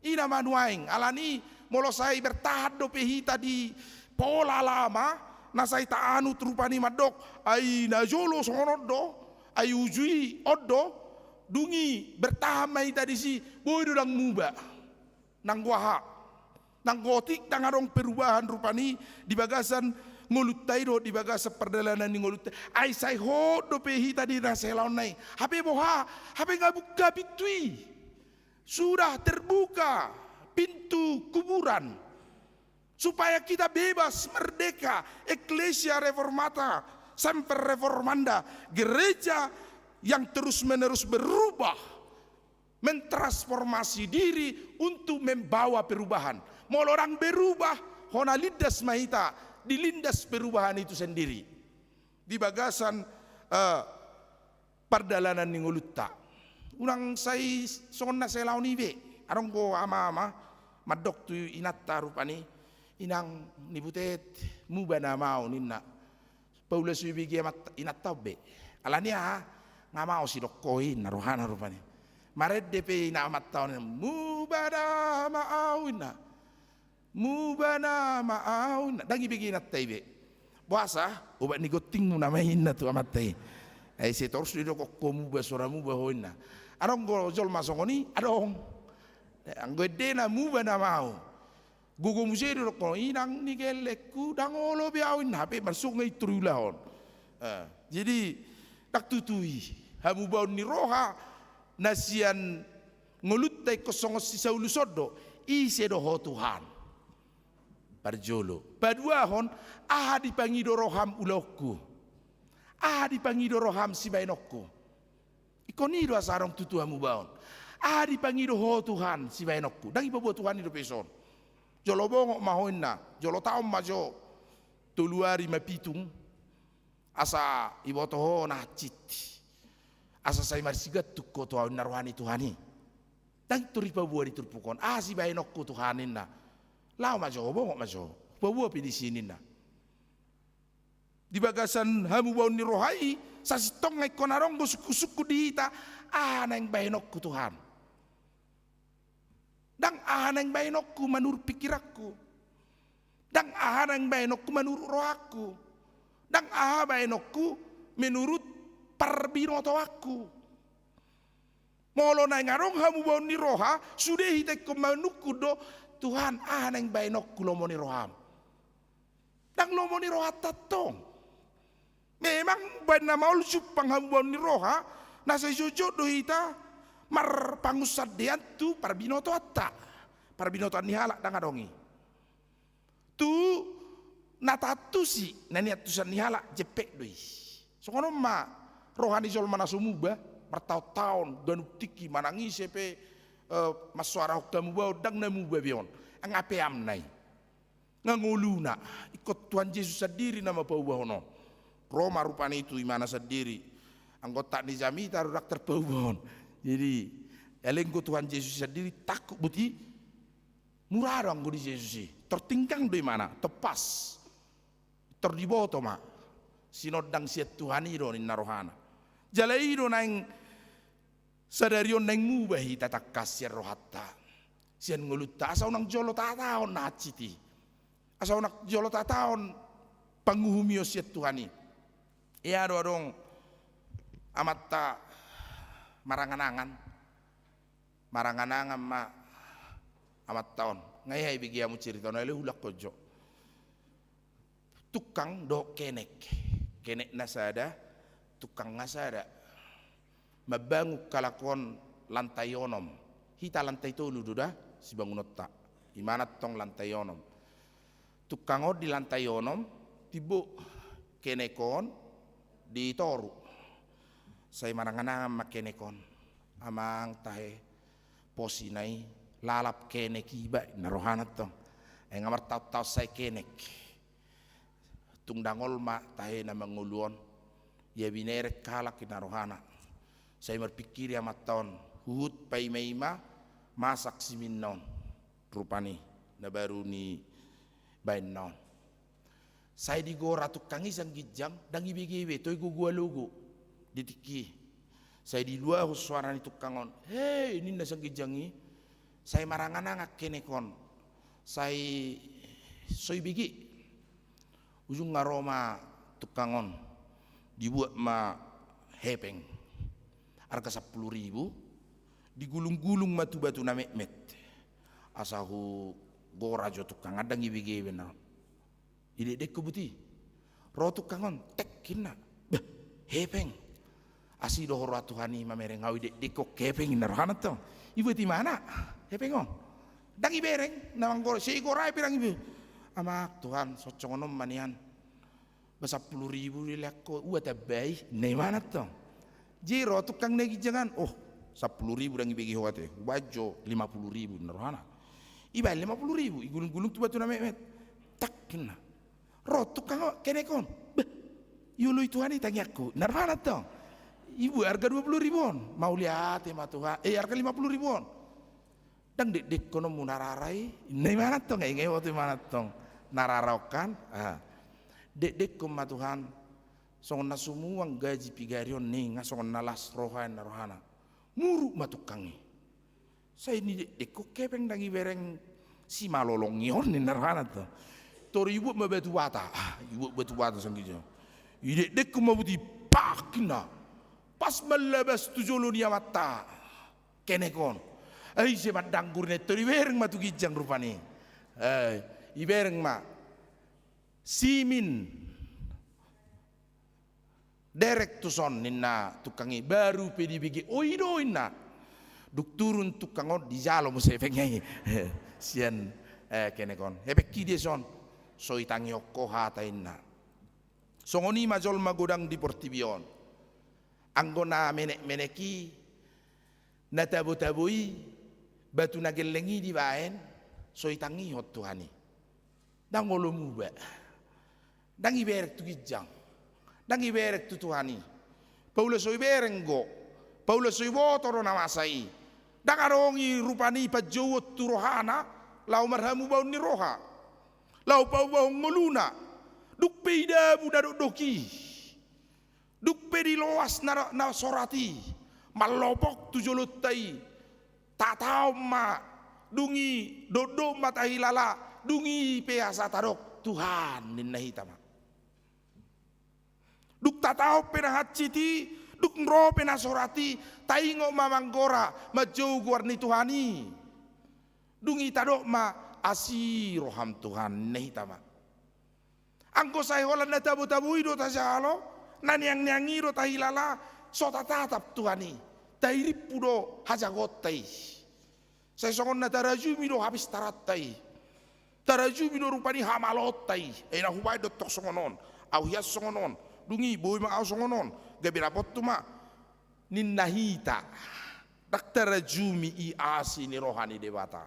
I nama nuaeng, alani molo sai bertahan dope hita di pola lama, na sai taanut rupani mandok, ai na jolo songon on do, ai uju i on do, dung i bertahan ma hita disi, boi do ndang muba. Nanggo aha? Nanggo otik ndang adong perubahan rupani di bagasan ngolunta i dohot di bagasan pardalanan ni ngolunta. Ai sai hot dope hita di na sai laonna i. Hape boha? Hape nga buka pintu i. Sudah terbuka pintu kuburan, supaya kita bebas, merdeka. Ecclesia reformata, semper reformanda, gereja yang terus-menerus berubah, mentransformasi diri untuk membawa perubahan. Molo ndang berubah, hona lindas ma hita, dilindas perubahan itu sendiri. Di bagasan, eh, pardalanan ni ngolunta. Unang sai songon na sai laon i be. Adong do ama-ama mandok tu inanta rupani, "Inang, ni butet, muba nama au," ninna. Paula so ibege amanta, inanta on be. Alani aha? Nga maos i dok ho, ninna rohana rupani. Marende pe ina amanta on, "Muba nama au," ninna. "Muba nama au," ninna. Ndang ibege inanta i be. "Boasa, obat ni gontingmu nama i," ninna tu amanta i. "Ai sai torus do didok ho muba, so ra muba ho," ninna. Adong do jolma songon i? Adong. Anggo endena, "Muba nama au," gogo muse do didok ho, "Inang ni gellengku, ndang olo be au," ninna. Hape marsuhut nga i tu riulahon. Eh, jadi ndang tutu i. Hamubaon ni roha na sian ngolunta ingkon songon si Saulus on do, "Ise do Ho Tuhan?" Parjolo. Paduahon, "Aha dipangido roham ulaonku? Aha dipangido roham sibaenonku?" Ingkon i do asa adong tutu hamubaon. "Aha dipangido Ho Tuhan sibaenonku?" Ndang ipaboa Tuhan i dope dison. "Jolo bongot ma ho," ninna, "jolo taon ma jo, tolu ari ma pitung, asa iboto ho na hansit, asa sai marsigantung ho tu ahu," ninna roha ni Tuhan i. Ndang tor ipaboa di turpuk on. "Aha sibaenonku Tuhan?" ninna. "Laho ma jo, bongot ma jo. Hupaboa pe disi," ninna. Di bagasan hamubaon ni roha i, sasintongna ingkon adong do sungkun-sungkun di hita, "Aha naeng baenonku Tuhan?" Ndang "Aha naeng baenonku manurut pikiranku." Ndang "Aha naeng baenonku manurut rohangku." Ndang "Aha baenonku menurut parbinotoanku." Molo naeng adong hamubaon ni roha, sude hita ingkon manungkun do, "Tuhan, aha naeng baenonku lomo ni roham?" Ndang lomo ni rohanta tong. Memang baen na maol jumpang hamubaon ni roha, na sai jotjot do hita marpangunsandean tu parbinotoanta. Parbinotoan ni halak ndang adong i. Tu na taantusi, na niantusan ni halak jempek do i. Songon on ma roha ni jolma na so muba, martaon-taon, ganup tingki, manang ise pe, eh, marsoara hon hamubaon, ndang na muba be on. Nga peamna i. Nga ngoluna, ingkon Tuhan Jesus sandiri na mampaubahon on. Ro ma rupani tu imana sandiri. Anggo otak ni jamita do ndang tarpaubahon. Jadi, alenggo Tuhan Jesus sandiri, tangkup boti. Mura do anggo di Jesus i, tor tinggang do imana, tor pas. Tor diboto ma, sinondang sian Tuhan i do ninna rohana. Jala i do naeng sadari on naeng muba hita tangkas sian rohanta, sian ngolunta, asa unang jolo tahatahon na hansit i. Asa unang jolo tahatahon panguhumion sian Tuhan i. Ia do adong amanta marangan-angan. Marangan-angan ma amanta on. Nga i, ibege hamu cerita on, ale hulak konjo. Tukang dohot kenek. Kenek na sada, tukang na sada. Mambangun halak on lantai onom. Hita lantai tolu do da sibangunonta. Imana tong lantai onom. Tukang on di lantai onom, timbo kenek on di toru. Sai marangan-angan ma kenek on. Amang, tahe, pos ina i, lalap kenek iba, ninna rohana tong. Ai nga martaon-taon sai kenek. Tung dangol ma tahe na mangolu on. Ia binereng halak, ninna rohana. Sai marpingkiri amanta on, huhut paima-ima masak siminna on. Rupani na baru nibaenna on. Sai digora tukang i sian ginjang, ndang ibege be, toe gogo alogo di tingki i. Sai diluahon soara ni tukang on, "Hei," ninna sian ginjang i, "sai marangan-angan kenek on, sai so ibege." Ujungna ro ma tukang on, dibuat ma hepeng arga sampulu ribu, digulung-gulung ma tu batu na metmet. Asa hugora jo tukang, ndang ibege be na on. Idekdekhon buti. Ro tukang on, tek, ninna. "Bah, hepeng. Asi do ho roha Tuhan i mamereng au, idekdekhon hepeng," ninna rohana tong. Ibuat imana hepeng on. Ndang ibereng na manggora, sai igora pe ndang ibereng. "Amang, Tuhan, songon on ma nian. Bah, sampulu ribu dilehon ho, ua tambai," ninna imana tong. Jadi ro tukang na i ginjang an, "Oh, sampulu ribu ndang ibege ho ate, hubaen jo lima pulu ribu," ninna rohana. Ibaen lima pulu ribu, igulung-gulung tu batu na metmet. Tak, ninna. Ro tukang kenek on, "Bah, ioloi Tuhan i tangiangku," ninna rohana tong. Ibuat arga dua pulu ribu on, "Mauliate ma Tuhan, eh, arga lima pulu ribu on." "Ndang dekdekhononmu na rara i," ninna imana tong, nga ingot imana tong na rara on kan. Ah. "Dekdekhon ma Tuhan, songon na sumuang gaji pigari on," ninna, "songon na las roha," ninna rohana. Muruk ma tukang i. "Sai nidekdekhon hepeng, ndang ibereng simalolong i on," ninna rohana tong. Tor ibuat ma batu bata. Ah, ibuat batu bata sian ginjang. Idekdekhon ma buti, pak, ninna. Pas mallabas tu jolo ni amanta kenek on. Ai ise mandanggur, ninna, tor ibereng ma tu ginjang rupani. Eh, ibereng ma. "Simin. Derek tuson," ninna tukang i, "baru pe dibege." "Oh, i do," ninna. Dung turun tukang on, dijalo muse hepeng i sian, eh, kenek on. "Hepengki dia son?" "So itangihon ho hata," ninna. Songon i ma jolma godang di portibi on. Anggo na menek-menek i, na tabo-tabo i, batu na gelleng i dibaen, so itangihon Tuhan i. Ndang olo muba. Ndang ibereng tu ginjang. Ndang ibereng tu Tuhan i. Paula so ibereng do. Paula so iboto do na masa i. Ndang adong i rupani panjouon tu rohana, laho marhamubaon ni roha. Laho paubahon ngoluna. Dung pe idabu na dokdok i. Dung pe diloas na, na sorat i, mallopok tu jolonta i, tataon ma, dung i dokdok ma tahilala, dung i pe asa tadok, "Tuhan," ninna hita ma. Dung tataon pe na hansit i, dung ro pe na sorat i, taingot ma manggora, manjou goar ni Tuhan i. Dung i tadok ma, "Asi roham Tuhan," ninna hita ma. Anggo sai holan na tabo-tabo i do tajalo, na neang-neang i do tahilala, so tatatap Tuhan i, tairimpu do hajagonta i. Sai songon na tarajumi do habistaranta i. Tarajumi do rupani hamaloonta i. Ai na hubaen do tong songon on. Au hian songon on. Dung i boi ma au songon on. Gabe dapothu ma. Ninna hita. Ndang tarajumi i asi ni roha ni Debata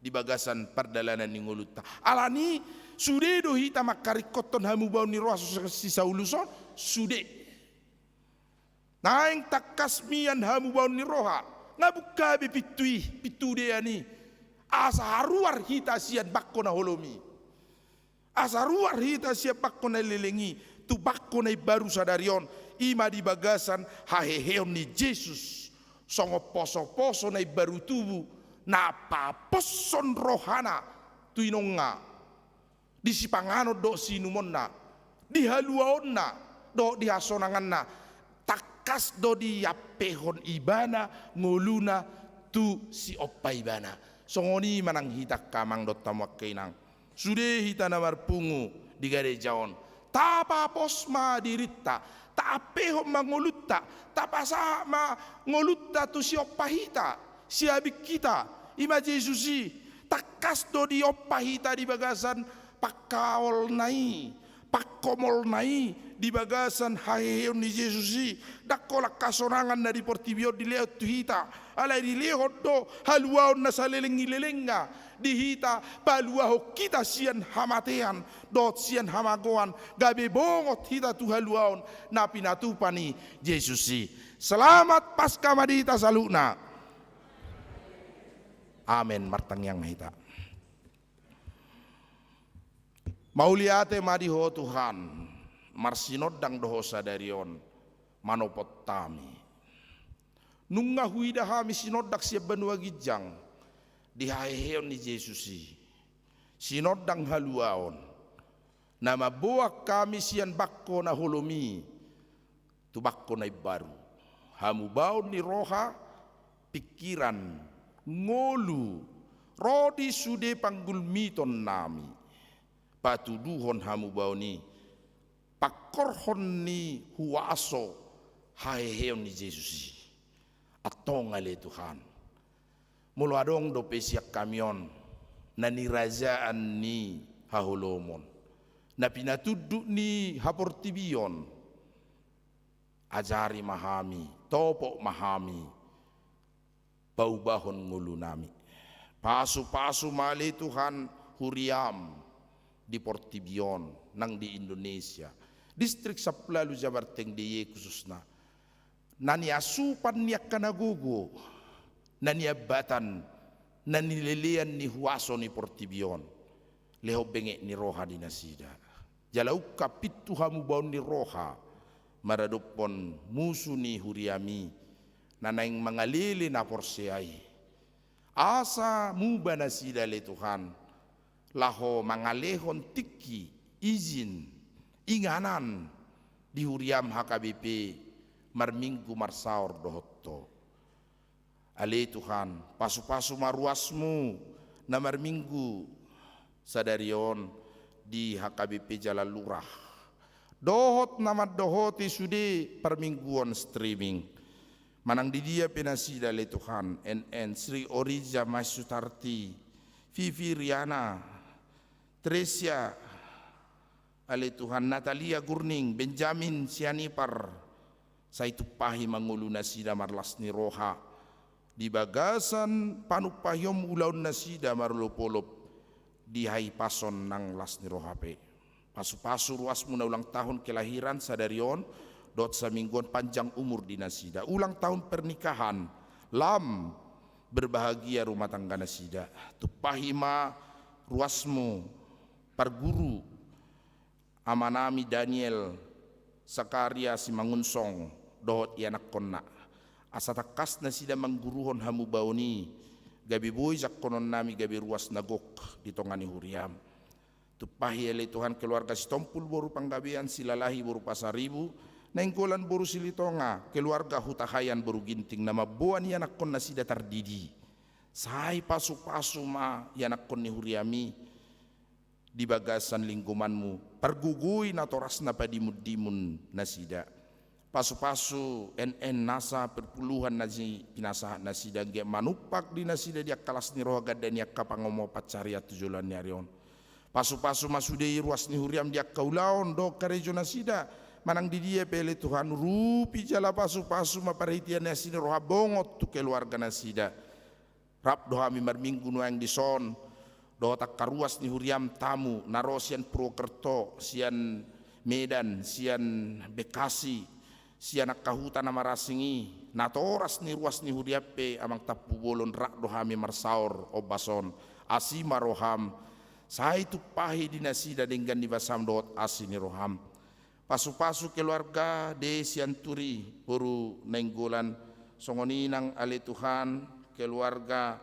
di bagasan pardalanan ni ngolunta. Alani, sude do hita mangkaringkothon hamubaon ni roha songon si Saulus on, sude. Naeng tangkas mian hamubaon ni roha, nga bungka be pintu i, pintu dean i. Asa haruar hita sian bangko na holom i. Asa ruar hita sian bangko na leleng i tu bangko na imbaru sadari on, i ma di bagasan haheheon ni Jesus, songon posoposo na imbaru tubu, na paposhon rohana tu inongna, di sipanganon dohot siinumonna, di haluaonna dohot di hasonanganna, tangkas do diampehon ibana ngoluna tu siompa ibana. Songon i ma nang hita angka amang dohot hamu angka inang. Sude hita na marpungu di gareja on, tapapos ma dirinta, taampehon ma ngolunta, tapasahat ma ngolunta tu siompa hita, siabing hita, i ma Jesus i. Tangkas do diompa hita di bagasan pangkaolna i, pangkomolna i, di bagasan haheheon ni Jesus i. Ndang holan hasonangan na di portibi on dilehon tu hita, alai dilehon do haluaon na saleleng ni lelengna di hita, paluahon hita sian hamatean dohot sian hamagoan, gabe bongot hita tu haluaon na pinatupa ni Jesus i. Selamat Paskah ma di hita saluhutna. Amen. Martangiang ma hita. Mauliate ma di Ho Tuhan, marsinondang do Ho sadari on manopot hami. Nunga huida hami sinondang sian banua ginjang di haheheon ni Jesus i. Sinondang haluaon na mamboan hami sian bangko na holom i tu bangko na imbaru. Hamubaon ni roha, pingkiran, ngolu, ro di sude panggulmiton nami, patuduhon hamubaon i, pangkorhon ni huaso haheheon ni Jesus i. Antong ale Tuhan, molo adong dope sian hami on na nirajaan ni haholomon, na pinatunduk ni haportibion, ajari ma hami, topot ma hami, paubahon ngolunami. Pasupasu ma ale Tuhan huriam di portibi on, nang di Indonesia, Distrik Sampulu Ualu Jabar Tengger i khususna, na niasupan ni angka na gogo, na niambatan, na nilelean ni huaso ni portibi on. Lehon benget ni roha di nasida, jala ungkap pintu hamubaon ni roha maradophon musu ni huriami na naeng mangalele na porsea i. Asa muba nasida ale Tuhan, laho mangalehon tingki, izin, inganan di huriam H K B P marminggu marsaor dohot Ho. Ale Tuhan, pasupasu ma ruasmu na marminggu sadari on di H K B P Jalan Lurah, dohot na mandohoti sude parmingguon streaming. Manang di dia pe nasida ale Tuhan, N N, Sri Orija, Mas Sutarti, Vivi, Riana, Tresia, ale Tuhan, Natalia, Gurning, Benjamin, Sianipar, sai tumpahi ma ngolu nasida marlas ni roha di bagasan panumpahion ulaon nasida marolopolop di hahipason nang las ni roha pe. Pasupasu ruasmu na ulang tahun kelahiran sadari on dohot samingguon, panjang umur di nasida. Ulang tahun pernikahan, lam berbahagia rumah tangga nasida. Tumpahi ma ruasmu parguru, amanami Daniel Sakaria Simangunsong dohot ianakkonna, asa tangkas nasida mangguruhon hamubaon i, gabe boi jangkononnami gabe ruas na gok di tonga ni huriam. Tumpahi ale Tuhan keluarga Sitompul boru Panggabean, Silalahi boru Pasaribu, Nainggolan boru Silitonga, keluarga Hutahaean boru Ginting na mamboan ianakkon nasida tardidi. Sai pasupasu ma ianakkon ni huriami di bagasan linggomanmu, pargogoi natorasna padimundimun nasida. Pasupasu N N nasa perpuluhan na pinasahat nasida, anggiat manumpak di nasida di angka las ni roha ganda ni angka pangomoan pansarian tu joloan ni ari on. Pasupasu ma sude i ruas ni huriam di angka ulaon dohot karejo nasida, manang di dia pe ale Tuhan, urupi jala pasupasu ma parhitean ni asi ni roha bongot tu keluarga nasida. Rap do hami marminggu nuaeng dison dohot angka ruas ni huriam tamu na ro sian Purwokerto, sian Medan, sian Bekasi, sian angka huta na marasing i, natoras ni ruas ni huriam pe, Amang Tampubolon, rap do hami marsaor ombas on. Asi ma roham, sai tumpahi di nasida denggan ni basam dohot asi ni roham. Pasupasu keluarga Desi Anturi boru Nainggolan, songon i nang ale Tuhan keluarga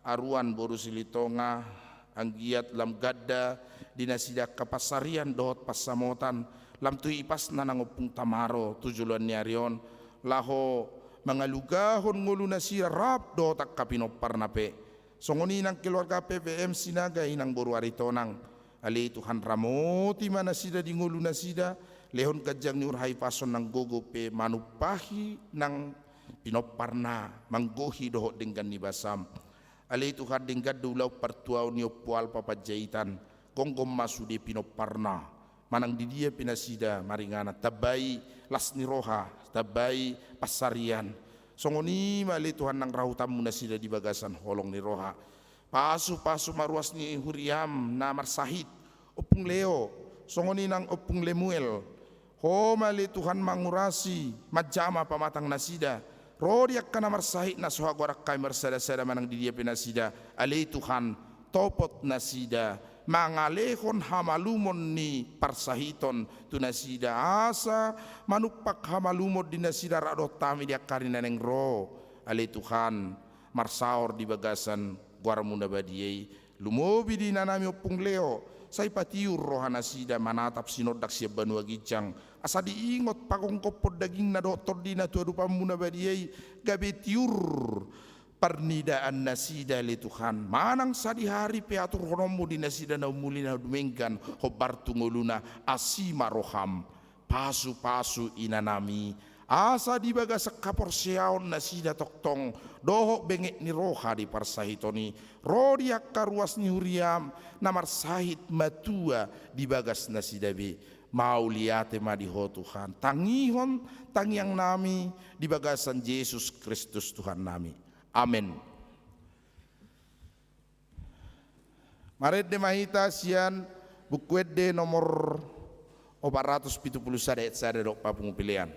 Aruan boru Silitonga, anggiat lam ganda di nasida angka pansarian dohot pansamotan, lam tu ipasna nang Ompung Tamaro tu joloan ni ari on, laho mangalugahon ngolu nasida rap dohot angka pinomparna pe. Songon i nang keluarga P P M Sinaga, inang boru Aritonang. Ale Tuhan, ramoti ma nasida di ngolu nasida, lehon ganjang ni umur, hahipason nang gogo pe manumpahi nang pinomparna manggohi dohot denggan ni basam. Ale Tuhan, denggan do ulaon partuaon ni Ompu Alpa Panjaitan, gomgom ma sude pinomparna, manang di dia pe nasida maringanan, tambai las ni roha, tambai pansarian. Songon i ma ale Tuhan nang rahutanmu nasida di bagasan holong ni roha. Pasupasu ma ruas ni huriam na marsahit, Ompung Leo, songon i nang Ompung Lemuel. Ho ma ale Tuhan mangurasi, manjama pamatang nasida. Ro di angka na marsahit na so hagoaran hami marsada-sada manang di dia pe nasida, ale Tuhan, topot nasida, mangalehon hamalumon ni parsahiton tu nasida, asa manumpak hamalumon di nasida rap dohot hami di angka ari na naeng ro. Ale Tuhan, marsaor di bagasan goarmu na badia i, lumobi di inanami Ompung Leo, sai patiur roha nasida manatap sinondang sian banua ginjang, asa diingot pagonggophon dagingna dohot tondina tu adopanmu na badia i, gabe tiur parnidaan nasida ale Tuhan, manang sadihari pe aturhononmu di nasida na umuli na dumenggan hombar tu ngoluna. Asi ma roham, pasupasu inanami, asa di bagasan haporseaon nasida tongtong dohot benget ni roha di parsahiton i, ro di angka ruas ni huriam na marsahit matua di bagas nasida be. Mauliate ma di Ho Tuhan, tangihon tangiangnami di bagasan Jesus Kristus Tuhannami. Amen. Marende ma hita sian Buku Ende nomor opat ratus pitu pulu sada, ayat sada dohot papungu pelean.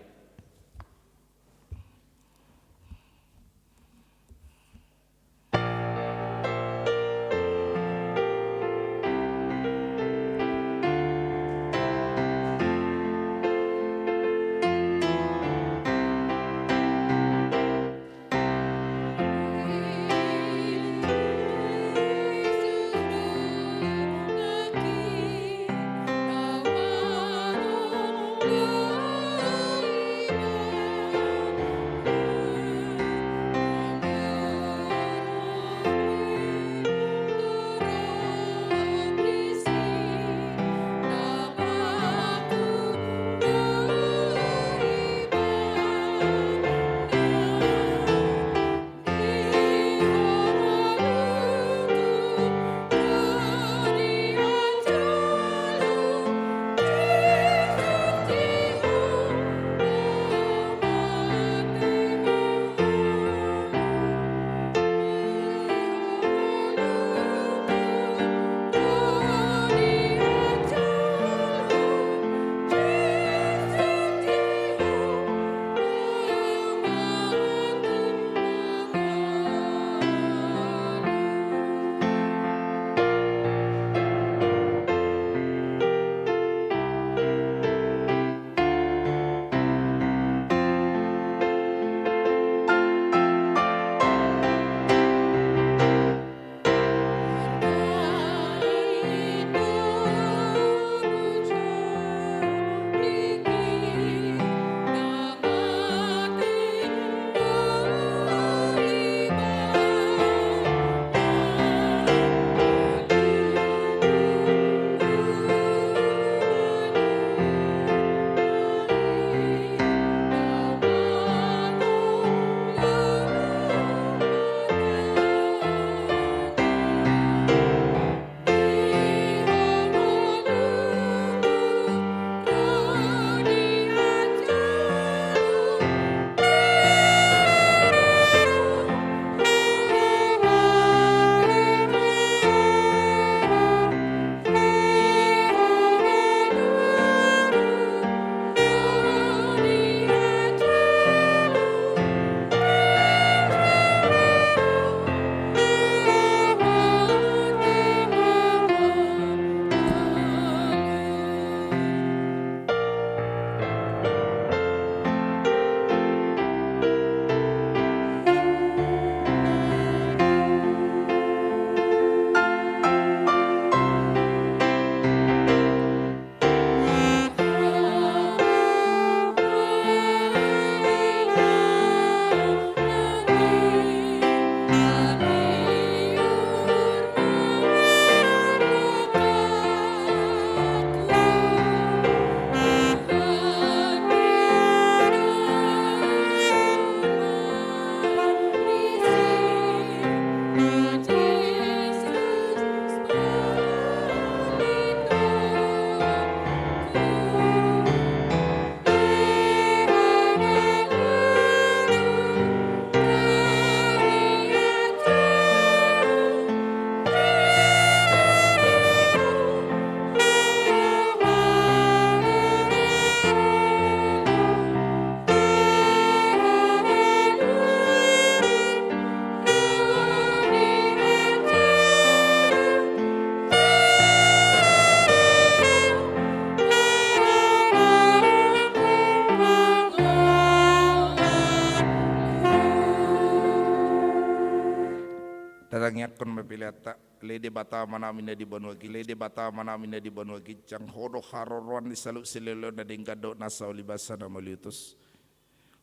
Tangiangkon ma peleanta. Ale Debata Amanami na di banua gi-, ale Debata Amanami na di banua ginjang, Ho do haroroan ni saluhut silehonlehon na denggan dohot nasa ulibasa na mauliutus.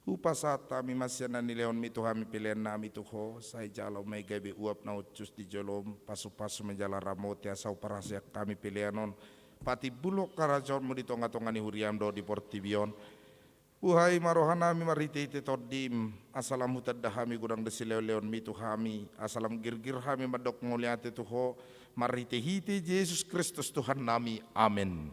Hupasahat hami ma sian na nilehonmi tu hami peleannami tu Ho, sai jalo ma i gabe uap na hushus di jolom, pasupasu ma jala ramoti asa huparhaseang hami pelean on, patimbulhon harajaonmu di tongatonga ni huriam dohot di portibi on. Buhai ma rohanami marhitehite Tondim, asa lam hutanda hami godang do silehonlehonmi tu hami, asa lam girgir hami mandok mauliate tu Ho, marhitehite Jesus Kristus Tuhannami. Amen.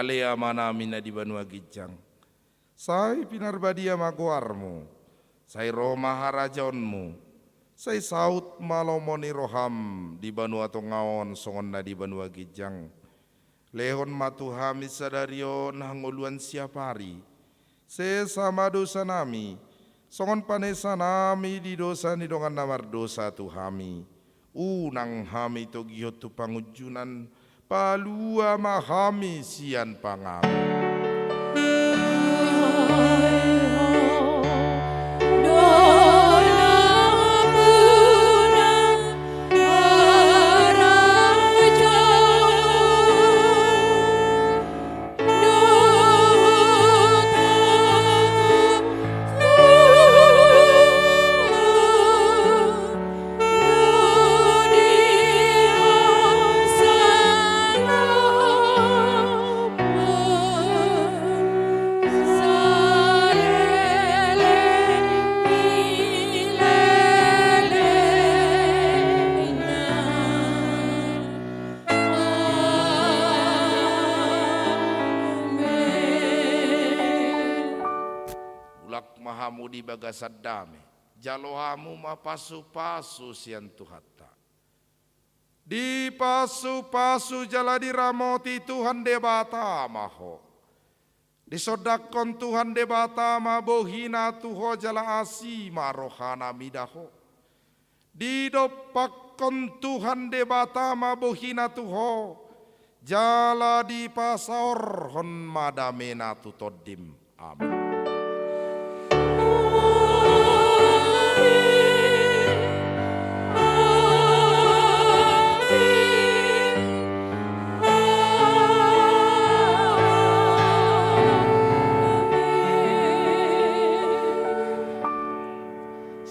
Ale Amanami na di banua ginjang, sai pinarbadia ma goarmu, sai ro ma harajaonmu, sai saut ma lomo ni roham di banua tonga on songon na di banua ginjang. Lehon ma tu hami sadari on hangoluan siapari. Sesa ma dosanami, songon panesanami di dosa ni dongan na mardosa tu hami. Unang hami togihon tu pangunjunan, palua ma hami sian pangago. Amen. Mulak ma hamu di bagasan dame, jalo hamu ma pasupasu sian Tuhanta. Dipasupasu jala diramoti Tuhan Debata ma ho. Disondangkon Tuhan Debata ma bohina tu ho jala asi ma rohana mida ho. Didompakkon Tuhan Debata ma bohina tu ho, jala dipasaorhon ma damena tu tondim. Amen.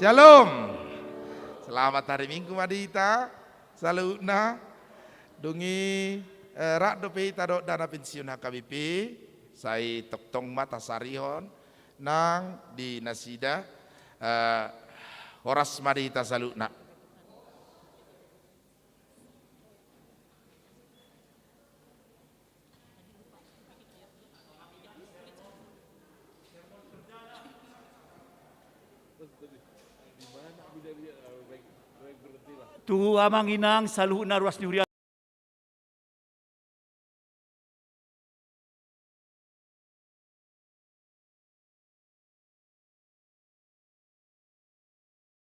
Shalom. Selamat hari Minggu ma di hita saluhutna. Dung i, eh, rap dope hita dohot dana pensiun H K B P, sai tongtong ma tasarihon nang di nasida, eh, horas ma di hita saluhutna. Tu amang inang saluhutna ruas ni huria.